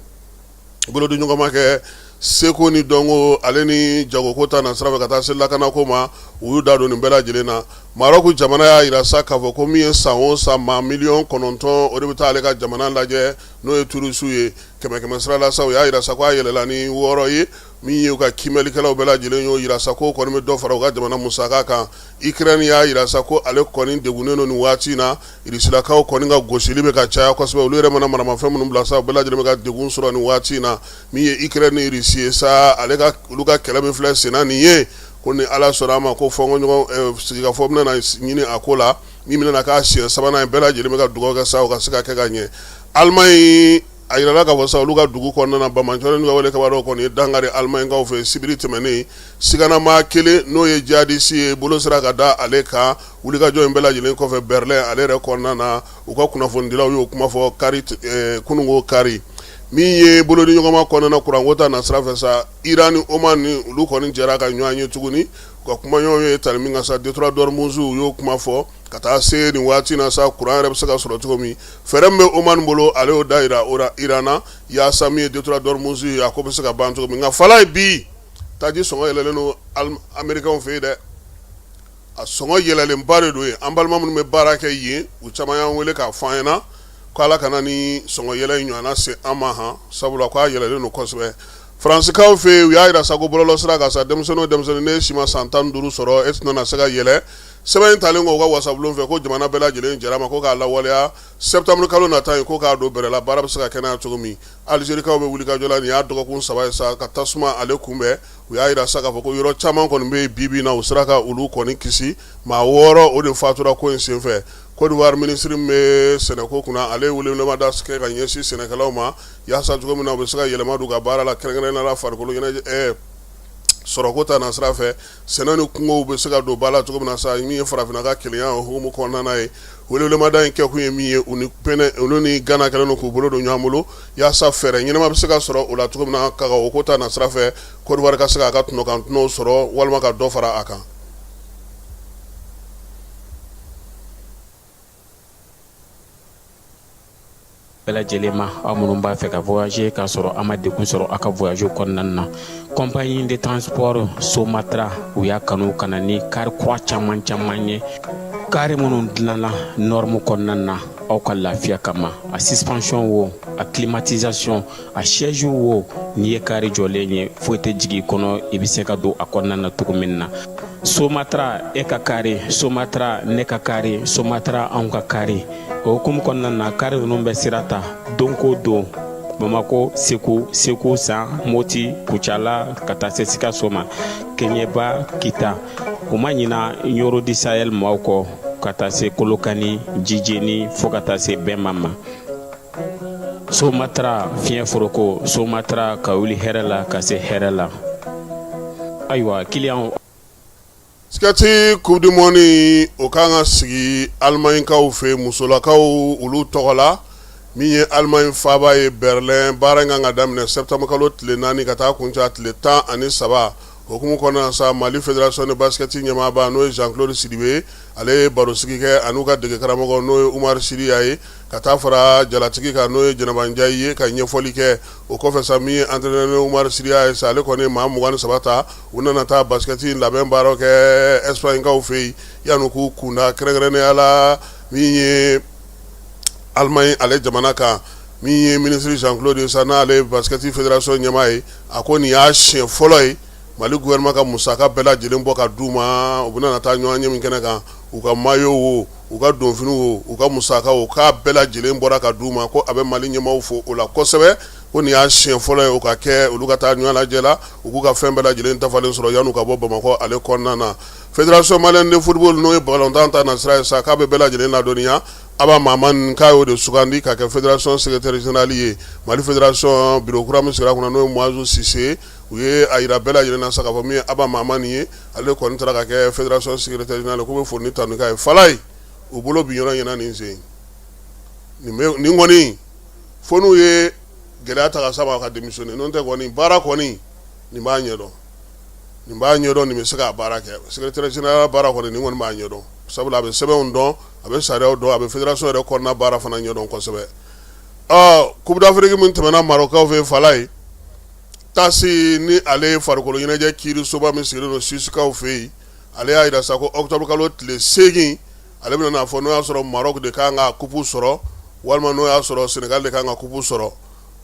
bolo di ɲɔgɔn ma kɛ seko ni dɔnko ale ni jagoko ta nasira fɛ, ka taa se lakanako ma. U y'u da don nin bɛɛ lajɛlen na. Marɔku jamana y'a jira sa k'a fɔ ko min ye san o san maa miliyɔn 9, o de bɛ taa ale ka jamana lajɛ, n'o ye turisiw ye. Kɛmɛ kɛmɛ sira la sa, u y'a jira sa ko a yɛlɛla ni 6 ye. Min ye u ka kiimɛlikɛlaw bɛɛ lajɛlen y'o jira sa k'o kɔni bɛ dɔ fara u ka jamana musaka kan. Ukraine y'a jira sa ko ale kɔni degunnen don nin waati in na, Irisilakaw kɔni ka gosili bɛ ka caya kosɛbɛ. Olu yɛrɛ mana maramafɛn minnu bila sa, u bɛɛ lajɛlen bɛ ka degun sɔrɔ nin waati in na. Min ye Ukraine ni Irisi ye sa, ale ka olu ka kɛlɛ min filɛ senna nin ye, ko ni Ala sɔnna a ma, ko fɔnkɔɲɔgɔn sigikafɔ bɛna ɲini a ko la, min bɛna k'a siɲɛ sabanan ye. Bɛɛ lajɛlen bɛ ka dugawu kɛ sa o ka se ka kɛ ka ɲɛ. Allemagne, a jirala k'a fɔ sa olu ka dugu kɔnɔna na, banbaanciwale n'u ka wale kɛbaa dɔw kɔni ye dankari Allemagnekaw fɛ sibiri tɛmɛnen. Siganamaa kelen, n'o ye jihadisi ye, bolo sera ka da ale kan wulikajɔ in bɛɛ lajɛlen kɔfɛ Berlin ale yɛrɛ kɔnɔna na. U ka kunnafonidilaw y'o kuma fɔ kari, kununko kari. Min ye bolodiɲɔgɔnma kɔnɔna kuranko ta nasira fɛ sa, Iran ni Oman ni olu kɔni jɛra ka ɲɔgɔn ye tuguni. U ka kumaɲɔgɔn ye tali min kan sa, détroit d'Ormuz u y'o kuma fɔ ka taa se nin waati na sa, kuran yɛrɛ bɛ se ka sɔrɔ cogo min. Fɛɛrɛ min bɛ Oman bolo, ale y'o da jira Iran na yaasa min ye détroit d'Ormuz ye, a ko bɛ se ka ban cogo min. Nka Falaye, bi taji sɔngɔ yɛlɛlen don Américains fɛ yen dɛ, a sɔngɔ yɛlɛlenba de don yen. An balima minnu bɛ baara kɛ yen, u caman y'an wele k'a fɔ an ɲɛna ko Ala kana ni sɔngɔ yɛlɛ in ɲɔgɔnna se an ma han, sabula k'a yɛlɛlen don kosɛbɛ. Faransikaw fɛ yen, u y'a jira sa ko bɔlɔlɔ sira kan sa, denmisɛnnin o denmisɛnnin n'e si ma san 15 sɔrɔ, e tɛna se ka yɛlɛ. Sɛbɛn in talen kɔ u ka wasabulon fɛ, ko jamana bɛɛ lajɛlen jɛra ma ko k'a lawaleya septembre kalo nata in, ko k'a don bɛrɛ la, baara bɛ se ka kɛ n'a ye cogo min. Alizerikaw bɛ wulikajɔ la, nin y'a dɔgɔkun 3 ye sa ka tasuma ale kunbɛn. U y'a jira sa k'a fɔ ko yɔrɔ caman kɔni bɛ yen bi bi in na, u sera ka olu kɔni kisi. Maa 6 o de fatura ko in senfɛ. Côte d'Ivoire minisiri min bɛ sɛnɛko kunna, ale ye welewelemada kɛ ka ɲɛsin sɛnɛkɛlaw ma yaasa cogo min na u bɛ se ka yɛlɛma don u ka baara la, kɛrɛnkɛrɛnnenya la farikolo ɲɛnajɛ sɔrɔko ta nasira fɛ, sɛnɛ ni kungow bɛ se ka don ba la cogo min na sa, min ye farafinna ka kelenya o hukumu kɔnɔna ye. Welewelemada in kɛkun ye min ye, u ni pɛnɛ olu ni Gana kɛlen don k'u bolo don ɲɔgɔn bolo yaasa fɛɛrɛ ɲɛnama bɛ se ka sɔrɔ o la cogo min na, ka o ko ta nasira fɛ, Côte d'Ivoire ka se k'a ka tɔnɔkan tɔnɔw sɔrɔ walima ka dɔ fara a kan. Bɛɛ lajɛlen ma, aw minnu b'a fɛ ka voyager k'a sɔrɔ a ma degun sɔrɔ aw ka voyage kɔnɔna na, compagnie de transport Somatra, u y'a kanu ka na ni kari kura caman caman ye, kari minnu dilanna norme kɔnɔna na aw ka lafiya kama. A suspension wo, a climatisation, a siège wo, n'i ye kari jɔlen ye, foyi tɛ jigin i kɔnɔ, i bɛ se ka don a kɔnɔna na cogo min na. Somatra, e ka kari Somatra, ne ka kari Somatra, anw ka kari. O hukumu kɔnɔna na, kari ninnu bɛ sira ta don ko don Bamako, Segu, Segu San, Moti, Kucala, ka taa se Sikaso ma, Kɛɲɛba, Kita. U ma ɲina Ɲɔrɔ du Sahel maaw kɔ, ka taa se Kolokani, Jijeni, fo ka taa se Bɛnba ma. Somatra fiɲɛ foroko, Somatra ka wuli hɛrɛ la ka se hɛrɛ la. Ayiwa kiliyanw. Basket coupe du monde, o kan ka sigi Alimaɲikaw fɛ, musolakaw olu tɔgɔ la, min ye Alimaɲi faaba ye Berlin. Baara in kan ka daminɛ septembre kalo tile 4 ka taa kuncɛ a tile 13. Hukumu kɔnɔna sa, Mali fédération de basket ɲɛmaaba, n'o ye Jean Claude Sidibe, ale ye barosigi kɛ an'u ka dege karamɔgɔ, n'o ye Umaru Siriya ye, ka taa fara jalatigi kan, n'o ye Jɛnɛba Njayi ye, ka ɲɛfɔli kɛ. O kɔfɛ sa, min ye entraîneur Umaru Siriya ye sa, ale kɔni ye maa 23 ta, u nana taa basket labɛn baaraw kɛ Espagne kaw fɛ yen yanni k'u kunda kɛrɛnkɛrɛnnenya la min ye Allemagne ale jamana kan. Min ye minisiri Jean Claude sa, n'ale ye basket fédération ɲɛmaa ye, a ko nin y'a siɲɛ fɔlɔ ye Mali gouvernement ka musaka bɛɛ lajɛlen bɔ ka d'u ma. U bɛna taa ɲɔgɔn ye min kɛnɛ kan, u ka maillot wo, u ka donfiniw wo, u ka musaka wo, k'a bɛɛ lajɛlen bɔra ka d'u ma. Ko a bɛ Mali ɲɛmaaw fo o la kosɛbɛ, ko nin y'a siɲɛ fɔlɔ ye o ka kɛ, olu ka taa ɲɔgɔn lajɛ la, u k'u ka fɛn bɛɛ lajɛlen dafalen sɔrɔ yan'u ka bɔ Bamakɔ ale kɔnɔna na. Fédération malienne de football, n'o ye balontan ta nasira ye sa, k'a bɛ bɛɛ lajɛlen ladɔnniya, Aba Mahamani, k'a y'o de sugandi ka kɛ fédération secrétaire général ye. Mali fédération bureau kura min sigira kunna, n'o ye Muazu Sise, u ye a jira bɛɛ lajɛlen na sa k'a fɔ min ye Aba Mahamani ye, ale kɔni taara ka kɛ fédération secrétaire général. K'u bɛ foli ni tanu k'a ye. Falaye, u bolo bin yɔrɔ ɲɛna nin sen nin kɔni, fo n'u ye gɛlɛya ta ka s'a ma ka démissionner. N'o tɛ kɔni, baara kɔni nin b'a ɲɛdɔn, nin b'a ɲɛdɔn, nin bɛ se k'a baara kɛ. Secrétaire général baara kɔni, nin kɔni b'a ɲɛdɔn, sabula a bɛ sɛbɛnw dɔn, a bɛ sariyaw dɔn, a bɛ fédération yɛrɛ kɔnɔna baara fana ɲɛdɔn kosɛbɛ. Ɔ Coupe d'Afrique min tɛmɛna Marocaw fɛ, Falaye, TAS ni ale ye farikolo ɲɛnajɛ kiirisoba min sigilen don Suissekaw fɛ yen, ale y'a jira sa ko octobre kalo tile 8, ale bɛna n'a fɔ n'o y'a sɔrɔ Maroc de kan ka coupe sɔrɔ walima n'o y'a sɔrɔ Sénégal de kan ka coupe sɔrɔ.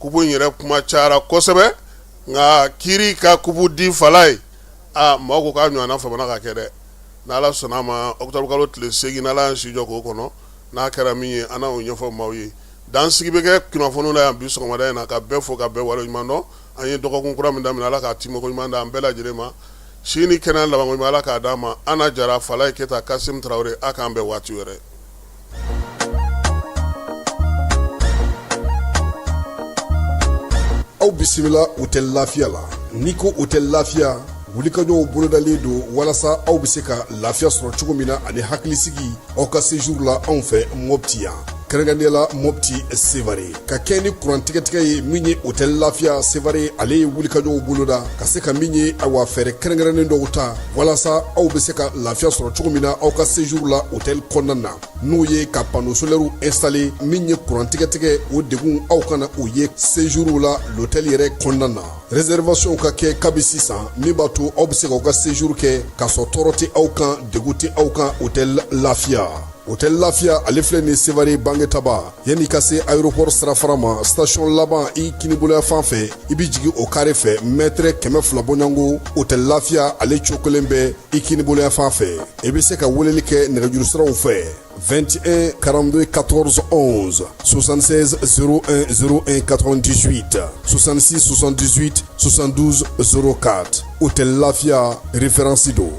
Coupe in yɛrɛ kuma cayara kosɛbɛ, nka kiiri ka coupe di Falaye, aa, maaw ko k'a ɲɔgɔnna famana ka kɛ dɛ. N'Ala sɔnna a ma, octobre kalo tile 8, n'Ala y'an si jɔ k'o kɔnɔ, n'a kɛra min ye, an na o ɲɛfɔ maaw ye. Dansigi bɛ kɛ kunnafoniw la yan bi sɔgɔmada in na, ka bɛɛ fo ka bɛɛ waleɲuman dɔn. An ye dɔgɔkun kura min daminɛ, Ala k'a timiko ɲuman d'an bɛɛ lajɛlen ma. Si ni kɛnɛya labanko ɲuman, Ala k'a d'an ma. Ana Jara, Falaye Keyita, Kasim Tarawele, a k'an bɛn waati wɛrɛ. Aw bisimila hôtel Lafiya la. N'i ko hôtel Lafiya, wulikajɔw bolodalen don walasa aw bɛ se ka lafiya sɔrɔ cogo min na ani hakilisigi aw ka séjour la anw fɛ Mopti yan. Kɛrɛnkɛrɛnnenya la Mopti Sevare ka kɛ ni kuran tigɛtigɛ ye min ye Hôtel Lafiya Sevare ale ye wulikajɔw boloda ka se ka min ye awa fɛɛrɛ kɛrɛnkɛrɛnnen dɔw ta walasa aw bɛ se ka lafiya sɔrɔ cogo min na aw ka séjour la hôtel kɔnɔna na n'o ye ka panneau solaire installer min ye kuran tigɛtigɛ o degun aw kana o ye séjour la l'hôtel yɛrɛ kɔnɔna na. Réservation ka kɛ kabi sisan min b'a to aw bɛ se k'aw ka séjour kɛ k'a sɔrɔ tɔɔrɔ tɛ aw kan degun tɛ aw kan Hôtel Lafiya. Hôtel Lafiya ale filɛ nin Sevare Bangetaba yanni i ka se aéroport sirafara ma station laban i kiniboloya fan fɛ i bɛ jigin o kare fɛ mètre 200 bɔɲɔgɔnko Hôtel Lafiya ale cokolen bɛ i kiniboloya fan fɛ i bɛ se ka weleli kɛ nɛgɛjuru siraw fɛ 21 42 14 11 76 01 01 98 66 78 72 04 Hôtel Lafiya référence don.